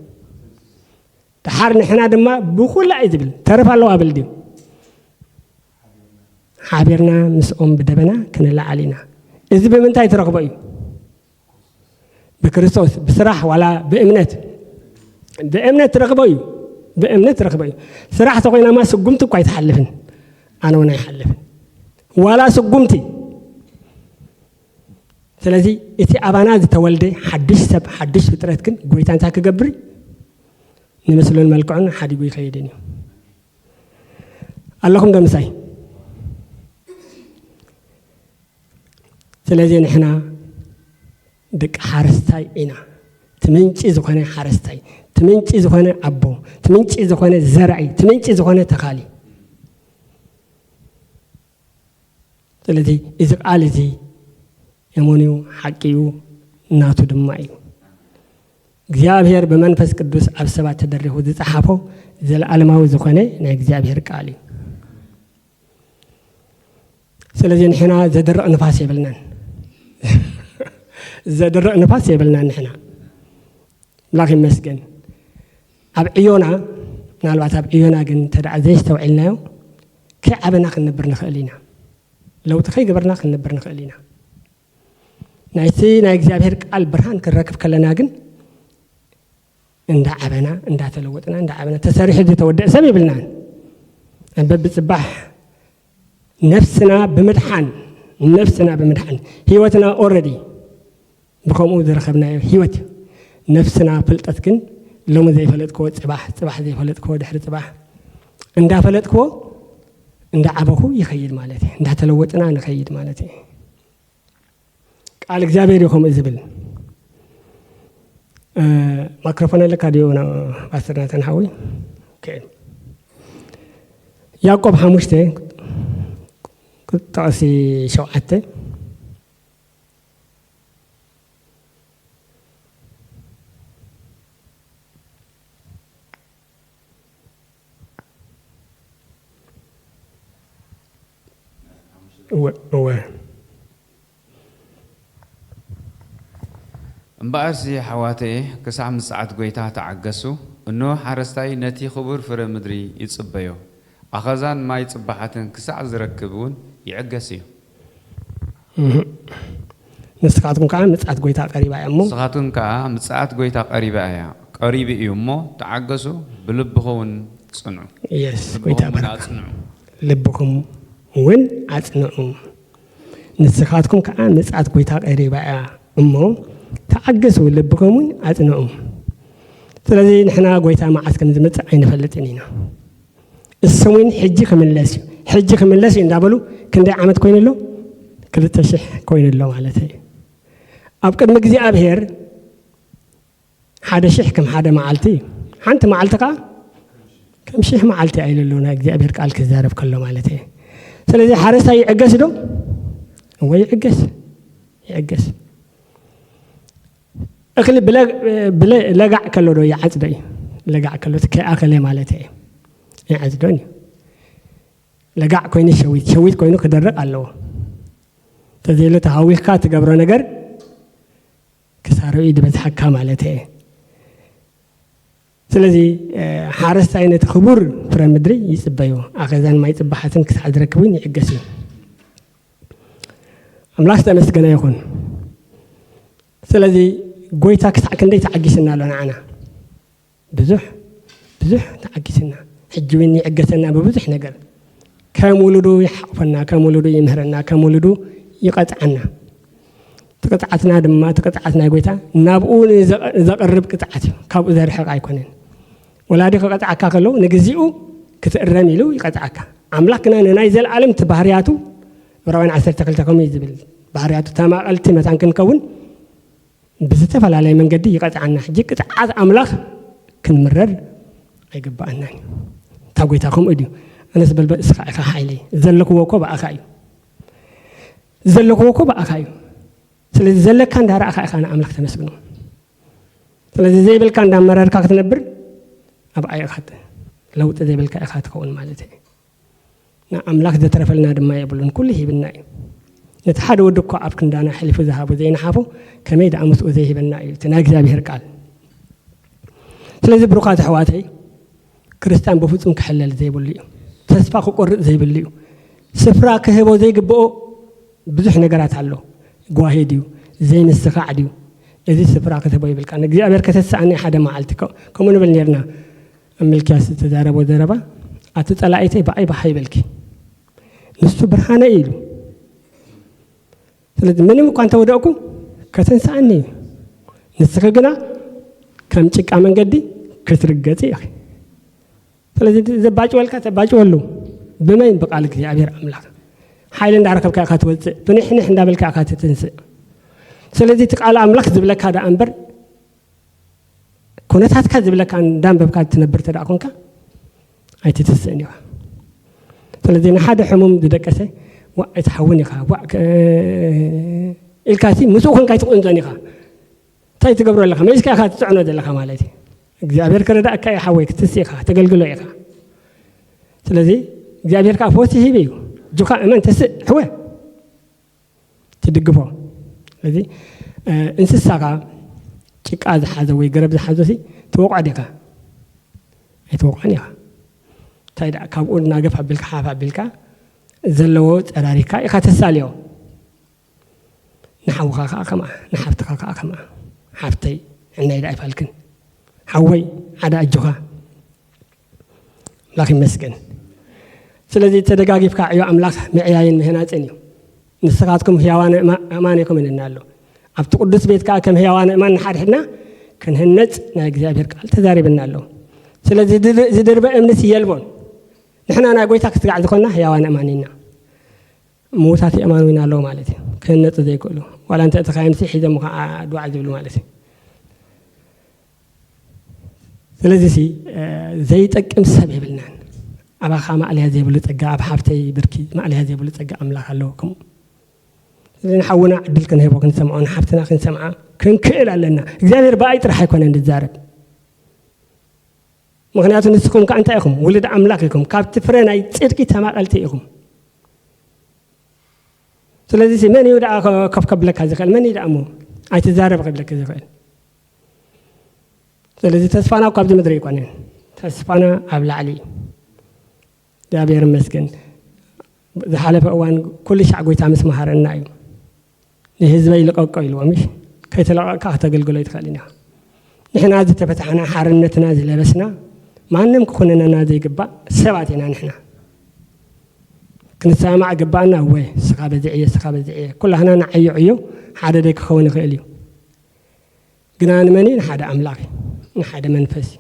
ደሓር ንሕና ድማ ብኹላ እዩ ዝብል፣ ተርፍ ኣለዋ ብል ድዩ? ሓቢርና ምስኦም ብደበና ክንለዓል ኢና። እዚ ብምንታይ ትረኽቦ እዩ? ብክርስቶስ፣ ብስራሕ ዋላ ብእምነት? ብእምነት ትረኽቦ እዩ። ብእምነት ትረኽቦ እዩ። ስራሕ ተኾይናማ ስጉምቲ እኳ ኣይትሓልፍን። ኣነ እውን ኣይሓልፍን። ዋላ ስጉምቲ። ስለዚ እቲ ኣባና ዝተወልደ ሓድሽ ሰብ፣ ሓድሽ ፍጥረት ግን ጎይታ እንታይ ክገብር እዩ? ንምስሉን መልክዑን ሓዲጉ ይኸይድን እዩ። ኣለኹም ዶ ምሳይ? ስለዚ ንሕና ደቂ ሓረስታይ ኢና። እቲ ምንጪ ዝኾነ ሓረስታይ፣ እቲ ምንጪ ዝኾነ ኣቦ፣ እቲ ምንጪ ዝኾነ ዘራኢ፣ እቲ ምንጪ ዝኾነ ተኻሊ። ስለዚ እዚ ቃል እዚ እመኑ፣ ሓቂ እዩ፣ ናቱ ድማ እዩ። እግዚኣብሔር ብመንፈስ ቅዱስ ኣብ ሰባት ተደሪኹ ዝጸሓፎ ዘለኣለማዊ ዝኾነ ናይ እግዚኣብሔር ቃል እዩ። ስለዚ ንሕና ዘደርቕ ንፋስ የብልናን። ዘደርቕ ንፋስ የብልናን ንሕና። ኣምላኽ ይመስገን። ኣብ ዕዮና፣ ምናልባት ኣብ ዕዮና ግን እንተ ደኣ ዘይስተውዒልናዮ፣ ከይዓበና ክንነብር ንኽእል ኢና። ለውጢ ከይገበርና ክንነብር ንኽእል ኢና። ናይቲ ናይ እግዚኣብሔር ቃል ብርሃን ክንረክብ ከለና ግን፣ እንዳዓበና፣ እንዳተለወጥና፣ እንዳዓበና፣ ተሰሪሑ ዝተወደአ ሰብ የብልናን። በብጽባሕ ነፍስና ብምድሓን፣ ነፍስና ብምድሓን፣ ህይወትና ኦረዲ ብኸምኡ ዝረኸብናዮ ህይወት እዩ። ነፍስና ፍልጠት ግን ሎሚ ዘይፈለጥክዎ ጽባሕ፣ ጽባሕ ዘይፈለጥክዎ ድሕሪ ጽባሕ፣ እንዳፈለጥክዎ እንዳዓበኹ ይኸይድ ማለት እዩ። እንዳተለወጥና ንኸይድ ማለት እዩ። ቃል እግዚኣብሔር እዩ ከምኡ ዝብል። እ፣ ማይክሮፎን ኣለካ ድዩ ና-፣ ፓስተር ናተን ሓወይ? ኦኬ። ያዕቆብ ሓሙሽተ ጥቕሲ ሸውዓተ። እወ፣ እወ። እምበኣርሲ ኣሕዋተየ፣ ክሳዕ ምጽኣት ጐይታ ተዓገሱ። እንሆ፣ ሓረስታይ ነቲ ኽቡር ፍረ ምድሪ ይጽበዮ፣ ኣኸዛን ማይ ጽባሓትን ክሳዕ ዝረክብ እውን ይዕገስ እዩ። እህ። ንስኻትኩም ከኣ ምጽኣት ጐይታ ቀሪባ እያ እሞ። ንስኻትኩም ከኣ ምጽኣት ጐይታ ቀሪባ እያ፣ ቀሪቡ እዩ እሞ፣ ተዓገሱ፣ ብልብኹም እውን ጽንዑ። የስ፣ ልብኹም ጐይታ እውን ባርክ። ኣጽንዑ። ልብኹም እውን ኣጽንዑ። ንስኻትኩም ከኣ ምጽኣት ጐይታ ቀሪባ እያ እሞ፣ ተዓገሱ፣ ልብኹም እውን ኣጽንዑ። ስለዚ ንሕና ጐይታ መዓስ ከም ዝመጽእ ኣይንፈልጥን ኢና። እሱ እውን ሕጂ ክምለስ እዩ፣ ሕጂ ክምለስ እዩ እንዳበሉ ክንደይ ዓመት ኮይኑ ኣሎ? ክልተ ሽሕ ኮይኑ ኣሎ ማለት እዩ። ኣብ ቅድሚ እግዚኣብሔር ሓደ ሽሕ ከም ሓደ መዓልቲ እዩ። ሓንቲ መዓልቲ ከኣ ከም ሽሕ መዓልቲ ኢሉ ኣሎ፣ ናይ እግዚኣብሔር ቃል ክዛረብ ከሎ ማለት እዩ። ስለዚ ሓረስታይ ይዕገስ ዶ? እወ ይዕገስ፣ ይዕገስ። እኽሊ ብለ-፣ ብለ-፣ ለጋዕ ከሎ ዶ ይዓጽዶ እዩ? ለጋዕ ከሎ እቲ ከይኣኸለ ማለት እዩ። ይዓጽዶን እዩ። ለጋዕ ኮይኑ ሸዊት፣ ሸዊት ኮይኑ ክደርቕ ኣለዎ። እንተዘይሉ ተሃዊኽካ ትገብሮ ነገር ክሳርኡ እዩ ዝበዝሓካ ማለት እየ። ስለዚ፣ እ፣ ሓረስታይ ነቲ ክቡር ፍረ ምድሪ ይጽበዮ፣ ኣኸዛን ማይ ጽባሓትን ክሳዕ ዝረክብ እውን ይዕገስ እዩ። ኣምላኽ ዝተመስገነ ይኹን። ስለዚ፣ ጐይታ ክሳዕ ክንደይ ተዓጊስና ኣሎ ንዓና? ብዙሕ፣ ብዙሕ ተዓጊስና። ሕጂ እውን ይዕገሰና ብብዙሕ ነገር። ከም ውሉዱ ይሓቑፈና፣ ከም ውሉዱ ይምህረና፣ ከም ውሉዱ ይቐጽዓና። እቲ ቅጽዓትና ድማ፣ እቲ ቅጽዓት ናይ ጐይታ ናብኡ ንዘቐ-፣ ዘቐርብ ቅጽዓት እዩ። ካብኡ ዘርሕቕ ኣይኮነን። ወላዲ ክቐጽዓካ ከሎ፣ ንግዚኡ ክትእረም ኢሉ ይቐጽዓካ። ኣምላኽ ግና ንናይ ዘለኣለም እቲ ባህርያቱ፣ ዕብራውያን ዓሰርተ ክልተ ከምኡ እዩ ዝብል። ባህርያቱ ተማቐልቲ መታን ክንከውን ብዝተፈላለየ መንገዲ ይቐጽዓና። ሕጂ ቅጽዓት ኣምላኽ ክንምረር ኣይግብኣናን እዩ። እታ ጐይታ ከምኡ ድዩ? ኣነስ በል፣ በል እስኻ ኢኻ ሓይለይ፣ ዘለክዎ እኮ ብኣኻ እዩ። ዘለክዎ እኮ ብኣኻ እዩ። ስለዚ ዘለካ እንዳረኣኻ ኢኻ ንኣምላኽ ተመስግኖ። ስለዚ ዘይብልካ እንዳመረርካ ክትነብር ኣብኣ ኢኻ ት-፣ ለውጢ ዘይብልካ ኢኻ ትኸውን ማለት እዩ። ንኣምላኽ ዘትረፈልና ድማ የብሉን፣ ኩሉ ሂብና እዩ። ነቲ ሓደ ወዱ እኳ ኣብ ክንዳና ኣሕሊፉ ዝሃቦ ዘይነሓፎ፣ ከመይ ደኣ ምስኡ ዘይህበና እዩ፣ እቲ ናይ እግዚኣብሔር ቃል። ስለዚ ብሩኻት ኣሕዋተይ፣ ክርስትያን ብፍጹም ክሕለል ዘይብሉ እዩ። ተስፋ ክቆርጽ ዘይብሉ እዩ። ስፍራ ክህቦ ዘይግብኦ ብዙሕ ነገራት ኣሎ። ጓሂ ድዩ? ዘይምስኻዕ ድዩ? እዚ ስፍራ ክትህቦ ይብልካ። ንእግዚኣብሔር ከተስኣኒ ሓደ መዓልቲ፣ ከ-፣ ከምኡ ንብል ነርና። ኣብ ሚልክያስ ዝተዛረቦ ዘረባ፣ "ኣቲ ጸላኢተይ ብኣይ ባህ ኣይበልኪ፣ ንሱ ብርሃነይ" ኢሉ። ስለዚ ምንም እኳ እንተወደቕኩ ከተንስኣኒ እዩ። ንስኺ ግና ከም ጭቃ መንገዲ ክትርገጺ ኢኺ። ስለዚ ዘባጭወልካ ተባጭወሉ። ብመን? ብቃል እግዚኣብሔር ኣምላኽ። ሓይሊ እንዳረከብካ ኢኻ ትወጽእ፣ ብንሕንሕ እንዳበልካ ኢኻ ትትንስእ። ስለዚ እቲ ቃል ኣምላኽ ዝብለካ ደኣ እምበር፣ ኩነታትካ ዝብለካ እንዳንበብካ ትነብር እንተ ደኣ ኮንካ፣ ኣይትትስእን ኢኻ። ስለዚ ንሓደ ሕሙም ዝደቀሰ፣ "ዋእ ኣይትሓውን ኢኻ፣ ዋእ ከ-," ኢልካሲ ምስኡ ኮንካ ኣይትቕንዞን ኢኻ። እንታይ ትገብሮ ኣለኻ? መሊስካ ኢኻ ትጽዕኖ ዘለኻ ማለት እዩ። እግዚኣብሔር ክረዳእካ እዩ ሓወይ፣ ክትስእ ኢኻ፣ ከተገልግሎ ኢኻ። ስለዚ እግዚኣብሔር ከኣ ፈውሲ ሂቡ እዩ። እጆኻ እመን፣ ተስእ፣ ሕወ፣ ትድግፎ። ስለዚ፣ እ፣ እንስሳኻ ጭቃ ዝሓዘ ወይ ገረብ ዝሓዞ ሲ ትወቕዖ ዲኻ? ኣይትወቕዖን ኢኻ። እንታይ ደኣ ካብኡ እናገፍ ኣቢልካ ሓፍ ኣቢልካ ዘለዎ ጸራሪካ ኢኻ ተሳልዮ። ንሓውኻ ከዓ ከምኣ፣ ንሓፍትኻ ከዓ ከምኣ። ሓፍተይ፣ ዕናይ ደኣ ይፋልክን። ሓወይ፣ ዓዳ ኣጆኻ። ኣምላኽ ይመስገን። ስለዚ ተደጋጊፍካ ዕዮ ኣምላኽ ምዕያይን ምህናጽን እዩ። ንስኻትኩም ህያዋን ኣእማ-፣ ኣእማን ኢኹም ኢልና ኣሎ። ኣብቲ ቅዱስ ቤት ከዓ ከም ህያዋን ኣእማን ንሓድሕድና ክንህነጽ ናይ እግዚኣብሔር ቃል ተዛሪብና ኣሎ። ስለዚ ዝድ-፣ ዝድርበ እምንስ የልቦን። ንሕና ናይ ጎይታ ክትጋዕ ዝኾንና ህያዋን ኣእማን ኢና። ምዉታት የእማን ኢና ኣለዉ ማለት እዩ። ክህነጹ ዘይክእሉ። ዋላ እንተ እቲ ካይምሲ ሒዞም ከዓ ድዋዕ ዝብሉ ማለት እዩ። ስለዚ ሲ፣ እ፣ ዘይጠቅም ሰብ የብልናን። ኣባኻ ማእለያ ዘይብሉ ጸጋ፣ ኣብ ሓፍተይ ብርኪ ማእለያ ዘይብሉ ጸጋ ኣምላኽ ኣለዎ። ከምኡ። ስለዚ ንሓውና ዕድል ክንህቦ፣ ክንሰምዖ፣ ንሓፍትና ክንሰምዓ ክንክእል ኣለና። እግዚኣብሔር ብኣይ ጥራሕ ኣይኮነን ዝዛረብ። ምኽንያቱ ንስኹም ከኣ እንታይ ኢኹም? ውሉድ ኣምላኽ ኢኹም። ካብቲ ፍረ ናይ ጽድቂ ተማቐልቲ ኢኹም። ስለዚ ሲ፣ መን እዩ ደኣ ከ-፣ ከፍ ከብለካ ዝኽእል? መን እዩ ደኣ እሞ ኣይትዛረብ ከብለካ ዝኽእል? ስለዚ ተስፋና እኮ ኣብዚ ምድሪ ኣይኮነን። ተስፋና ኣብ ላዕሊ እዩ። እግዚኣብሔር ይመስገን። ዝሓለፈ እዋን ኩሉ ሻዕ ጎይታ ምስ መሃረና እዩ። "ንህዝበይ ልቐቆ" ኢልዎ፣ ምሽ? ከይተለቐቕካ ከተገልግሎ ኣይትኽእልን ኢኻ። ንሕና ዝተፈታሕና፣ ሓርነትና ዝለበስና፣ ማንም ክኹንነና ዘይግባእ ሰባት ኢና ንሕና። ክንሰማማዕ ግባኣና፣ "እወ፣ እስኻ በዚ ዕየ፣ እስኻ በዚ ዕየ፣ ኩላህና ንዓዮ ዕዮ ሓደ ደይ ክኸውን ይኽእል እዩ። ግና ንመን እዩ? ንሓደ ኣምላኽ እዩ፣ ንሓደ መንፈስ እዩ።"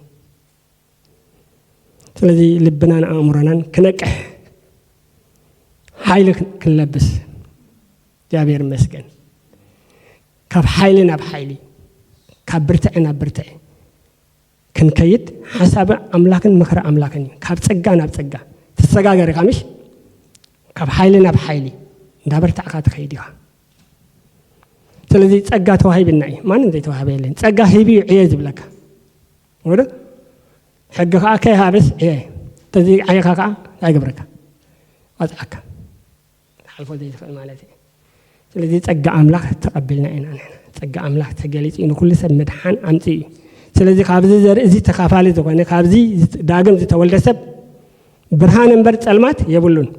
ስለዚ ልብናን ኣእምሮናን ክነቅሕ፣ ሓይሊ ክን-፣ ክንለብስ፣ እግዚኣብሔር ይመስገን። ካብ ሓይሊ ናብ ሓይሊ፣ ካብ ብርትዒ ናብ ብርትዒ ክንከይድ፣ ሓሳብ ኣምላኽን ምኽሪ ኣምላኽን እዩ። ካብ ጸጋ ናብ ጸጋ ትሰጋገር ኢኻ፣ ምሽ? ካብ ሓይሊ ናብ ሓይሊ እንዳበርታዕካ ትኸይድ ኢኻ። ስለዚ ጸጋ ተዋሂብና እዩ። ማንም ዘይተዋህበ የለን። ጸጋ ሂቡ እዩ ዕየ ዝብለካ። ወደ ሕጊ ከኣ ከይሃብስ ዕየ። ተዚ ዓይኻ ከኣ ኣይገብረካ። ቀጽዓካ። ሓልፎ ዘይትኽእል ማለት እዩ። ስለዚ ጸጋ ኣምላኽ ተቐቢልና ኢና ንሕና። ጸጋ ኣምላኽ ተገሊጹ እዩ፣ ንኹሉ ሰብ ምድሓን ኣምጺኡ እዩ። ስለዚ ካብዚ ዘርኢ እዚ ተኻፋሊ ዝኾነ፣ ካብዚ ዳግም ዝተወልደ ሰብ ብርሃን እምበር ጸልማት የብሉን።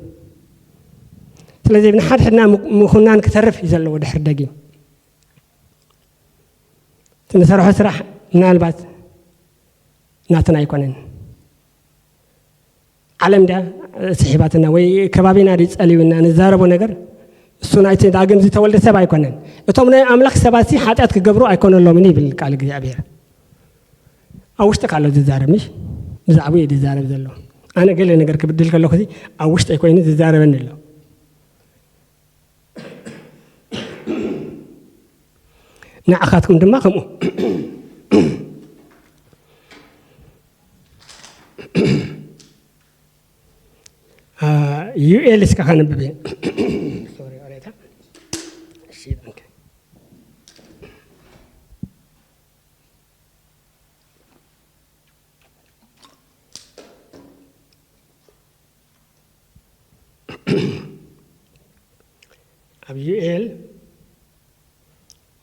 ስለዚ ንሓድሕድና ምኹ-፣ ምኹናን ክተርፍ እዩ ዘለዎ ድሕሪ ደጊም። እቲ ንሰርሖ ስራሕ ምናልባት ናትና ኣይኮነን። ዓለም ድያ ስሒባትና ወይ ከባቢና ድዩ ጸልዩና? ንዛረቦ ነገር እሱ ናይቲ ዳግም ዝተወልደ ሰብ ኣይኮነን። እቶም ናይ ኣምላኽ ሰባት ሲ ሓጢኣት ክገብሩ ኣይኮነሎምን ይብል ቃል እግዚኣብሔር። ኣብ ውሽጥካ ኣሎ ዝዛረብ፣ ምሽ? ብዛዕባኡ እዩ ዝዛረብ ዘሎ። ኣነ ገለ ነገር ክብድል ከለኹ ሲ ኣብ ውሽጠይ ኮይኑ ዝዛረበኒ ኣሎ። ንዓኻትኩም ድማ ከምኡ። አ፣ ዩኤል እስከ ከንብብ እየ። ሶሪ፣ ኦሬታ። እሺ፣ ኦኬ። ኣብ ዩኤል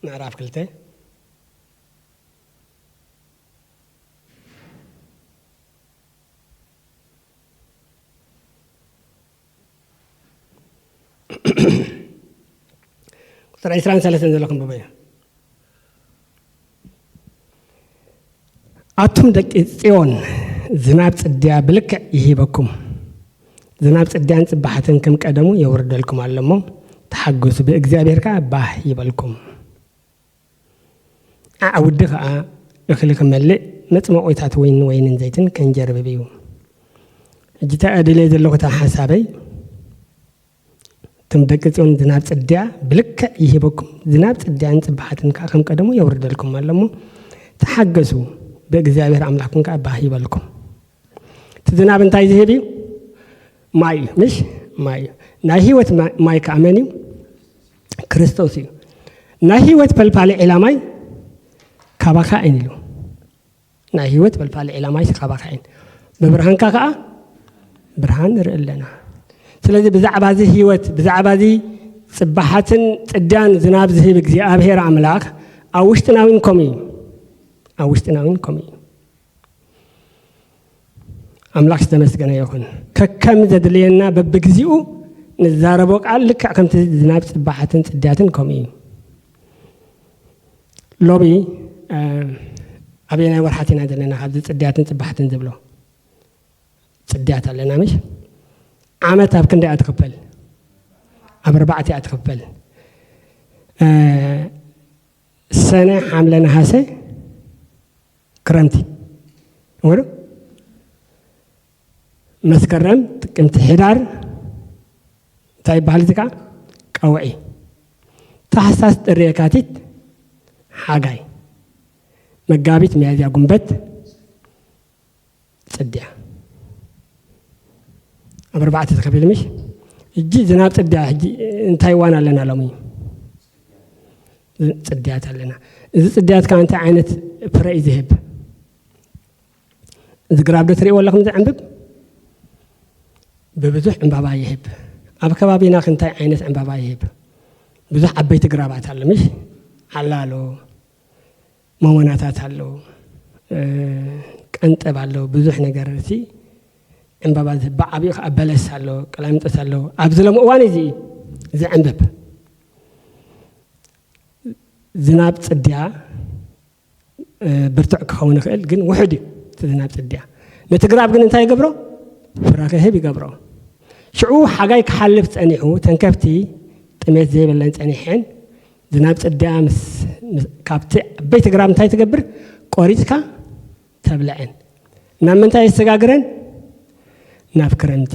ምዕራፍ ክልተ ቁጽሪ ዕስራን ሰለስተን ዘሎ ክንብቦ ኢና። ኣቱም ደቂ ጽዮን፣ ዝናብ ጽድያ ብልክዕ ይሂበኩም። ዝናብ ጽድያን ጽባሕትን ከም ቀደሙ የውርደልኩም ኣሎ እሞ፣ ተሓገሱ፣ ብእግዚኣብሔር ከኣ ባህ ይበልኩም። ኣዕውዲ ኸኣ እኽሊ ክመልእ፣ መጽመቒታት ወይንን ዘይትን ከንጀርብብ እዩ። ሕጂ እታ እደልዮ ዘለኹ እታ ሓሳበይ፣ እቶም ደቂ ጽዮን ዝናብ ጽድያ ብልክዕ ይሂበኩም፣ ዝናብ ጽድያን ጽባሓትን ከኣ ከም ቀደሙ የውርደልኩም ኣሎ እሞ፣ ተሓገሱ፣ ብእግዚኣብሔር ኣምላኽኩም ከኣ ባህ ይበልኩም። እቲ ዝናብ እንታይ ዝህብ እዩ? ማይ እዩ፣ ምሽ? ማይ እዩ። ናይ ህይወት ማ-፣ ማይ ከኣ መን እዩ? ክርስቶስ እዩ። ናይ ህይወት ፈልፋሊ ዒላ ማይ ካባኻ እየን ኢሉ። ናይ ህይወት ፈልፋሊ ዒላ ማይ ካባኻ እየን። ብብርሃንካ ከኣ ብርሃን ንርኢ ኣለና። ስለዚ ብዛዕባ እዚ ህይወት፣ ብዛዕባ እዚ ጽባሓትን ጽድያን ዝናብ ዝህብ እግዚኣብሔር ኣምላኽ ኣብ ውሽጥና እውን ከምኡ እዩ። ኣብ ውሽጥና እውን ከምኡ እዩ። ኣምላኽ ዝተመስገነ ይኹን። ከከም ዘድልየና በብግዚኡ ንዛረቦ ቃል ልክዕ ከምቲ ዝናብ ጽባሓትን ጽድያትን ከምኡ እዩ። ሎሚ ኣበየናይ ወርሓት ኢና ዘለና? ካብዚ ጽድያትን ጽባሕትን ዝብሎ ጽድያት ኣለና ምሽ? ዓመት ኣብ ክንደይ እያ ትኽፈል? ኣብ ኣርባዕተ እያ ትኽፈል። ሰነ፣ ሓምለ፣ ነሃሰ ክረምቲ ወሩ፣ መስከረም፣ ጥቅምቲ፣ ሕዳር እንታይ ይበሃል? እዚ ከዓ ቀውዒ። ታሕሳስ፣ ጥሪ፣ የካቲት ሓጋይ፣ መጋቢት፣ ሚያዝያ፣ ጉንበት ጽድያ። ኣብ ኣርባዕተ ተኸፊሉ ምሽ? ሕጂ ዝናብ ጽድያ ሕጂ እንታይ እዋን ኣለና ሎሚ? ጽድያት ኣለና። እዚ ጽድያት ከዓ እንታይ ዓይነት ፍረ እዩ ዝህብ? እዚ ግራብ ዶ ትርእይዎ ኣለኹም ዝዕንብብ? ብብዙሕ ዕምባባ ይህብ። ኣብ ከባቢና ክንታይ ዓይነት ዕምባባ ይህብ? ብዙሕ ዓበይቲ ግራባት ኣሎ ምሽ? ዓላ ኣሎ፣ መሞናታት ኣሎ፣ ቀንጠብ ኣሎ፣ ብዙሕ ነገር እቲ ዕምባባ ዝህብ። ብዓቢኡ ከዓ በለስ ኣሎ፣ ቀላሚጦስ ኣሎ። ኣብዚ ሎም እዋን እዚ ዝዕንብብ። ዝናብ ጽድያ ብርቱዕ ክኸውን ይኽእል፣ ግን ውሑድ እዩ እቲ ዝናብ ጽድያ። ነቲ ግራብ ግን እንታይ ይገብሮ? ፍረ ክህብ ይገብሮ። ሽዑ ሓጋይ ክሓልፍ ጸኒሑ፣ ተንከፍቲ ጥሜት ዘይብለን ጸኒሐን፣ ዝናብ ጽድያ ምስ፣ ምስ፣ ካብቲ ዓበይቲ ግራብ እንታይ ትገብር? ቆሪጽካ ተብልዐን። ናብ ምንታይ የሰጋግረን? ናብ ክረምቲ።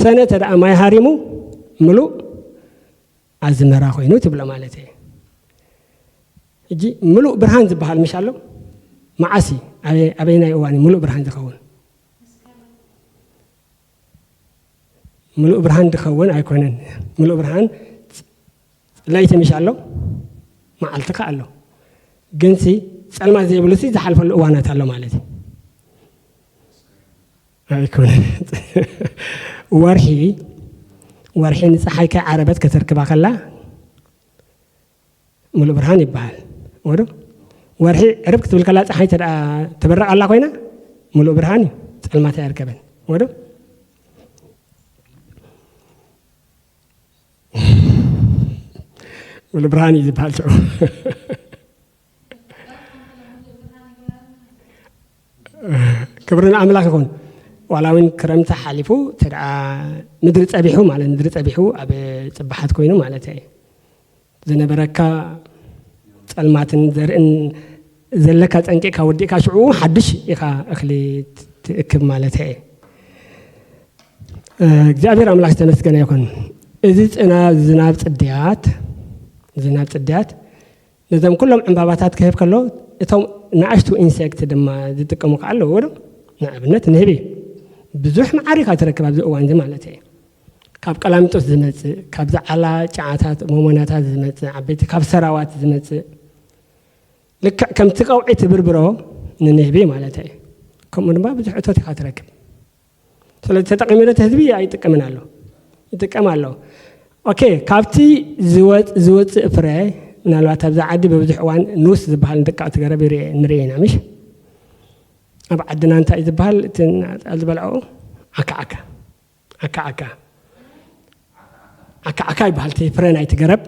ሰነ ተደኣ ማይ ሃሪሙ፣ ምሉእ ኣዝመራ ኮይኑ ትብሎ ማለት እየ። ሕጂ ምሉእ ብርሃን ዝበሃል ምሽ ኣሎ? መዓስ እዩ? ኣበይ-፣ ኣበይናይ እዋን እዩ ምሉእ ብርሃን ዝኸውን? ምሉእ ብርሃን ዝኸውን ኣይኮነን። ምሉእ ብርሃን ለይቲ ምሽ ኣሎ? መዓልቲ ከ ኣሎ። ግንሲ ጸልማት ዘይብሉ ሲ ዝሓልፈሉ እዋናት ኣሎ ማለት እዩ። ኣይኮነን። ወርሒ፣ ወርሒ ንጸሓይ ከይዓረበት ከተርክባ ከላ ምሉእ ብርሃን ይበሃል። ወዶ ወርሒ ዕርብ ክትብል ከላ ጸሓይ ተደኣ ተበርቕ ኣላ ኮይና ምሉእ ብርሃን እዩ። ጸልማት ኣይርከበን። ወዶ ምሉእ ብርሃን እዩ ዝበሃል ሽዑ። ክብሪ ንኣምላኽ ይኹን። ዋላ እውን ክረምቲ ሓሊፉ፣ ተደኣ ምድሪ ጸቢሑ ማለት፣ ምድሪ ጸቢሑ ኣብ ጽባሓት ኮይኑ ማለት እየ። ዝነበረካ ጸልማትን ዘርእን ዘለካ ጸንቂቕካ ወዲእካ ሽዑ ሓድሽ ኢኻ እኽሊ ትእክብ ማለት እየ። እ፣ እግዚኣብሔር ኣምላኽ ዝተመስገነ ይኹን። እዚ ጽና-፣ ዝናብ ጽድያት፣ ዝናብ ጽድያት ነዞም ኩሎም ዕምባባታት ክህብ ከሎ፣ እቶም ንኣሽቱ ኢንሴክት ድማ ዝጥቀሙ ከኣ ኣለዎ ዶ? ንኣብነት ንህቢ ብዙሕ መዓር ኢኻ ትረክብ ኣብዚ እዋን እዚ ማለት እየ። ካብ ቀላሚጦስ ዝመጽእ፣ ካብ ዝዓላ ጨዓታት፣ ሞሞናታት ዝመጽእ፣ ዓበይቲ ካብ ሰራዋት ዝመጽእ፣ ልክዕ ከምቲ ቀውዒ ትብርብሮ ንንህቢ ማለት እየ። ከምኡ ድማ ብዙሕ እቶት ኢኻ ትረክብ። ስለዚ ተጠቒሙ ዶ እቲ ህዝቢ? ኣይጥቀምን ኣሎ። ይጥቀም ኣሎ። ኦኬ፣ ካብቲ ዝወጽ-፣ ዝወጽእ ፍረ ምናልባት ኣብዛ ዓዲ ብብዙሕ እዋን ኑስ ዝበሃል ንደቂ ኣቲ ገረብ ይርኤ-፣ ንርኢ ኢና፣ ምሽ? ኣብ ዓድና እንታይ እዩ ዝበሃል? እቲ ን-፣ ዝበልዐኡ ዓካ ዓካ። ዓካ ዓካ። ዓካ ዓካ ይበሃል እቲ ፍረ ናይቲ ገረብ።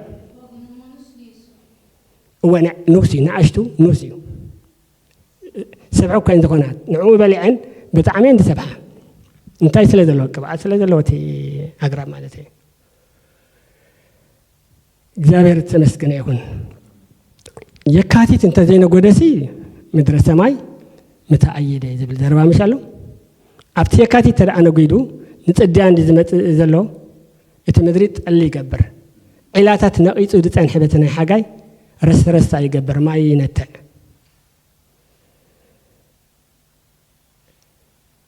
እወ፣ ን-፣ ኑስ እዩ፣ ንኣሽቱ ኑስ እዩ። ሰብሒ እኮ እየን ዝኾና። ንዕኡ በሊዐን ብጣዕሚ እየን ዝሰብሓ። እንታይ ስለ ዘለዎ? ቅብኣት ስለ ዘለዎ እቲ ኣግራብ ማለት እዩ። እግዚኣብሔር ዝተመስገነ ይኹን። የካቲት እንተዘይነጎደሲ ምድረ ሰማይ ምተኣየደ ዝብል ዘረባ ምሽ ኣሎ። ኣብቲ የካቲት ተደኣ ነጒዱ ንጽድያ እንዲ ዝመጽእ ዘሎ እቲ ምድሪ ጠሊ ይገብር። ዒላታት ነቒጹ ዝጸንሐ በቲ ናይ ሓጋይ ረስረሳ ይገብር፣ ማይ ይነትዕ።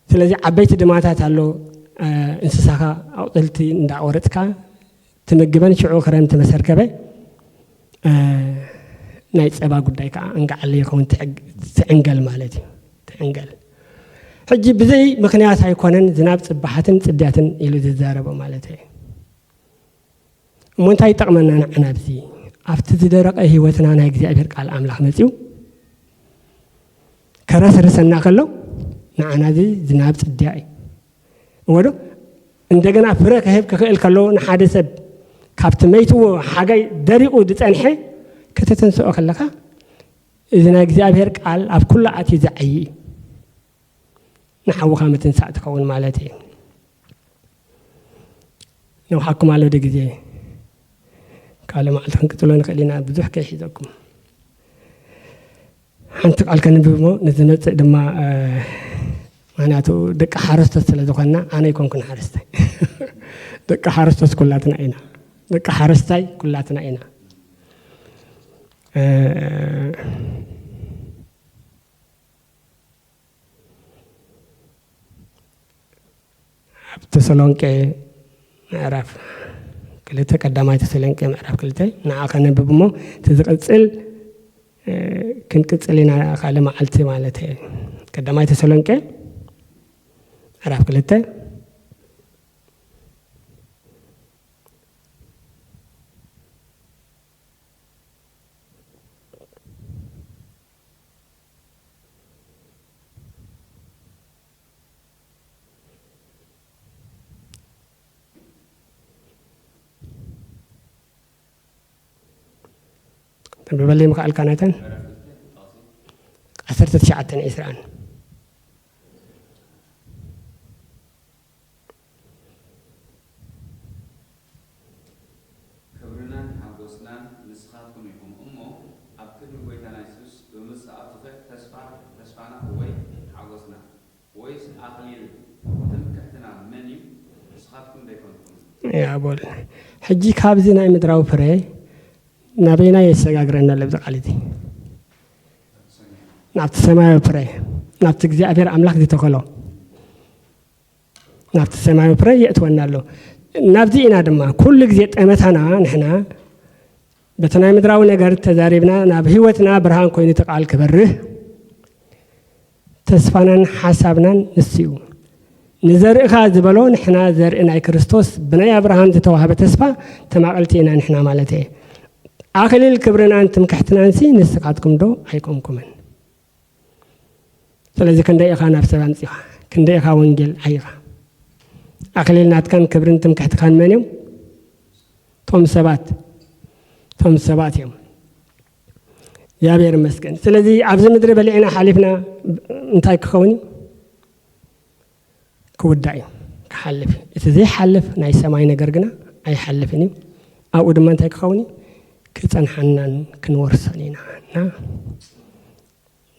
ስለዚ ዓበይቲ ድማታት ኣሎ፣ እ፣ እንስሳኻ ኣቑጽልቲ እንዳቖረጽካ ትምግበን፣ ሽዑ ክረምቲ መሰርከበ፣ እ፣ ናይ ጸባ ጉዳይ ከዓ እንጋዓለ ይኸውን፣ ትዕግ-፣ ትዕንገል ማለት እዩ። ትዕንገል። ሕጂ ብዘይ ምኽንያት ኣይኮነን ዝናብ ጽባሓትን ጽድያትን ኢሉ ዝዛረቦ ማለት እዩ። እሞ እንታይ ይጠቕመና ንዓና ኣብዚ? ኣብቲ ዝደረቐ ህይወትና ናይ እግዚኣብሔር ቃል ኣምላኽ መጺኡ ከረስርሰና ከሎ ንዓና እዚ ዝናብ ጽድያ እዩ። እወ ዶ? እንደገና ፍረ ክህብ ክኽእል ከሎ፣ ንሓደ ሰብ ካብቲ መይትዎ ሓጋይ ደሪቑ ዝጸንሐ ከተተንስኦ ከለኻ፣ እዚ ናይ እግዚኣብሔር ቃል ኣብ ኩሉ ኣትዩ ዝዓዪ እዩ። ንሓውኻ ምትንሳእ ትኸውን ማለት እዩ። ነውሓኩም ኣሎ ዶ ግዜ? ካልእ መዓልቲ ክንቅጽሎ ንኽእል ኢና፣ ብዙሕ ከይሒዘኩም። ሓንቲ ቃል ከንብብ እሞ ንዝመጽእ ድማ፣ እ፣ ምኽንያቱ ደቂ ሓረስቶት ስለ ዝኾንና፣ ኣነ ኣይኮንኩን ሓረስታይ። ደቂ ሓረስቶት ኩላትና ኢና። ደቂ ሓረስታይ ኩላትና ኢና። እ፣ ኣብ ተሰሎንቄ ምዕራፍ ክልተ፣ ቀዳማይ ተሰሎንቄ ምዕራፍ ክልተ፣ ንዓ ከነንብብ እሞ፣ እቲ ዝቕጽል፣ እ፣ ክንቅጽል ኢና፣ ካልእ መዓልቲ ማለት እዩ። ቀዳማይ ተሰሎንቄ ምዕራፍ ክልተ። ተንብበለይ ምኽኣልካ ናተን? ዓሰርተ ትሽዓተን ዒስራን። ክብርናን ሓጎስናን ንስኻትኩም ኢኹም እሞ፣ ኣብ ቅድሚ ጐይታና የሱስ ብምጽኣቱ ኸ ተስፋ፣ ተስፋና ወይ ሓጎስና ወይስ ኣኽሊል ትምክሕትና መን እዩ? ንስኻትኩም ዶ ኣይኮንኩምን? ያቦል፣ ሕጂ ካብዚ ናይ ምድራዊ ፍረ ናበይና የሰጋግረና ኣሎ ኣብዚ ቃል እዚ? ናብቲ ሰማያዊ ፍረ፣ ናብቲ እግዚኣብሔር ኣምላኽ ዝተኸሎ፣ ናብቲ ሰማያዊ ፍረ የእትወና ኣሎ። ናብዚ ኢና ድማ ኩሉ ግዜ ጠመታና ንሕና በቲ ናይ ምድራዊ ነገር ተዛሪብና ናብ ህይወትና ብርሃን ኮይኑ እቲ ቃል ክበርህ ተስፋናን ሓሳብናን ንሱ እዩ። ንዘርእኻ ዝበሎ ንሕና ዘርኢ ናይ ክርስቶስ ብናይ ኣብርሃም ዝተዋህበ ተስፋ ተማቐልቲ ኢና ንሕና ማለት እየ። ኣኽሊል ክብርናን ትምክሕትናንሲ ንስኻትኩም ዶ ኣይኮንኩምን? ስለዚ ክንደይ ኢኻ ናብ ሰብ ኣምጺኻ? ክንደይ ኢኻ ወንጌል ዓይኻ? ኣኽሊል ናትካን ክብርን ትምክሕትካን መን እዮም? ቶም ሰባት፣ ቶም ሰባት እዮም። እግዚኣብሔር ይመስገን። ስለዚ ኣብዚ ምድሪ በሊዕና ሓሊፍና እንታይ ክኸውን እዩ? ክውዳእ እዩ፣ ክሓልፍ እዩ። እቲ ዘይሓልፍ ናይ ሰማይ ነገር ግና ኣይሓልፍን እዩ። ኣብኡ ድማ እንታይ ክኸውን እዩ? ክጸንሓናን ክንወርሶን ኢና። እና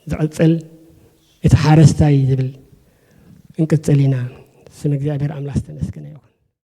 ዝቕጽል እቲ ሓረስታይ ዝብል እንቅጽል ኢና። ስም እግዚኣብሔር ኣምላኽ ዝተመስገነ ይኹን።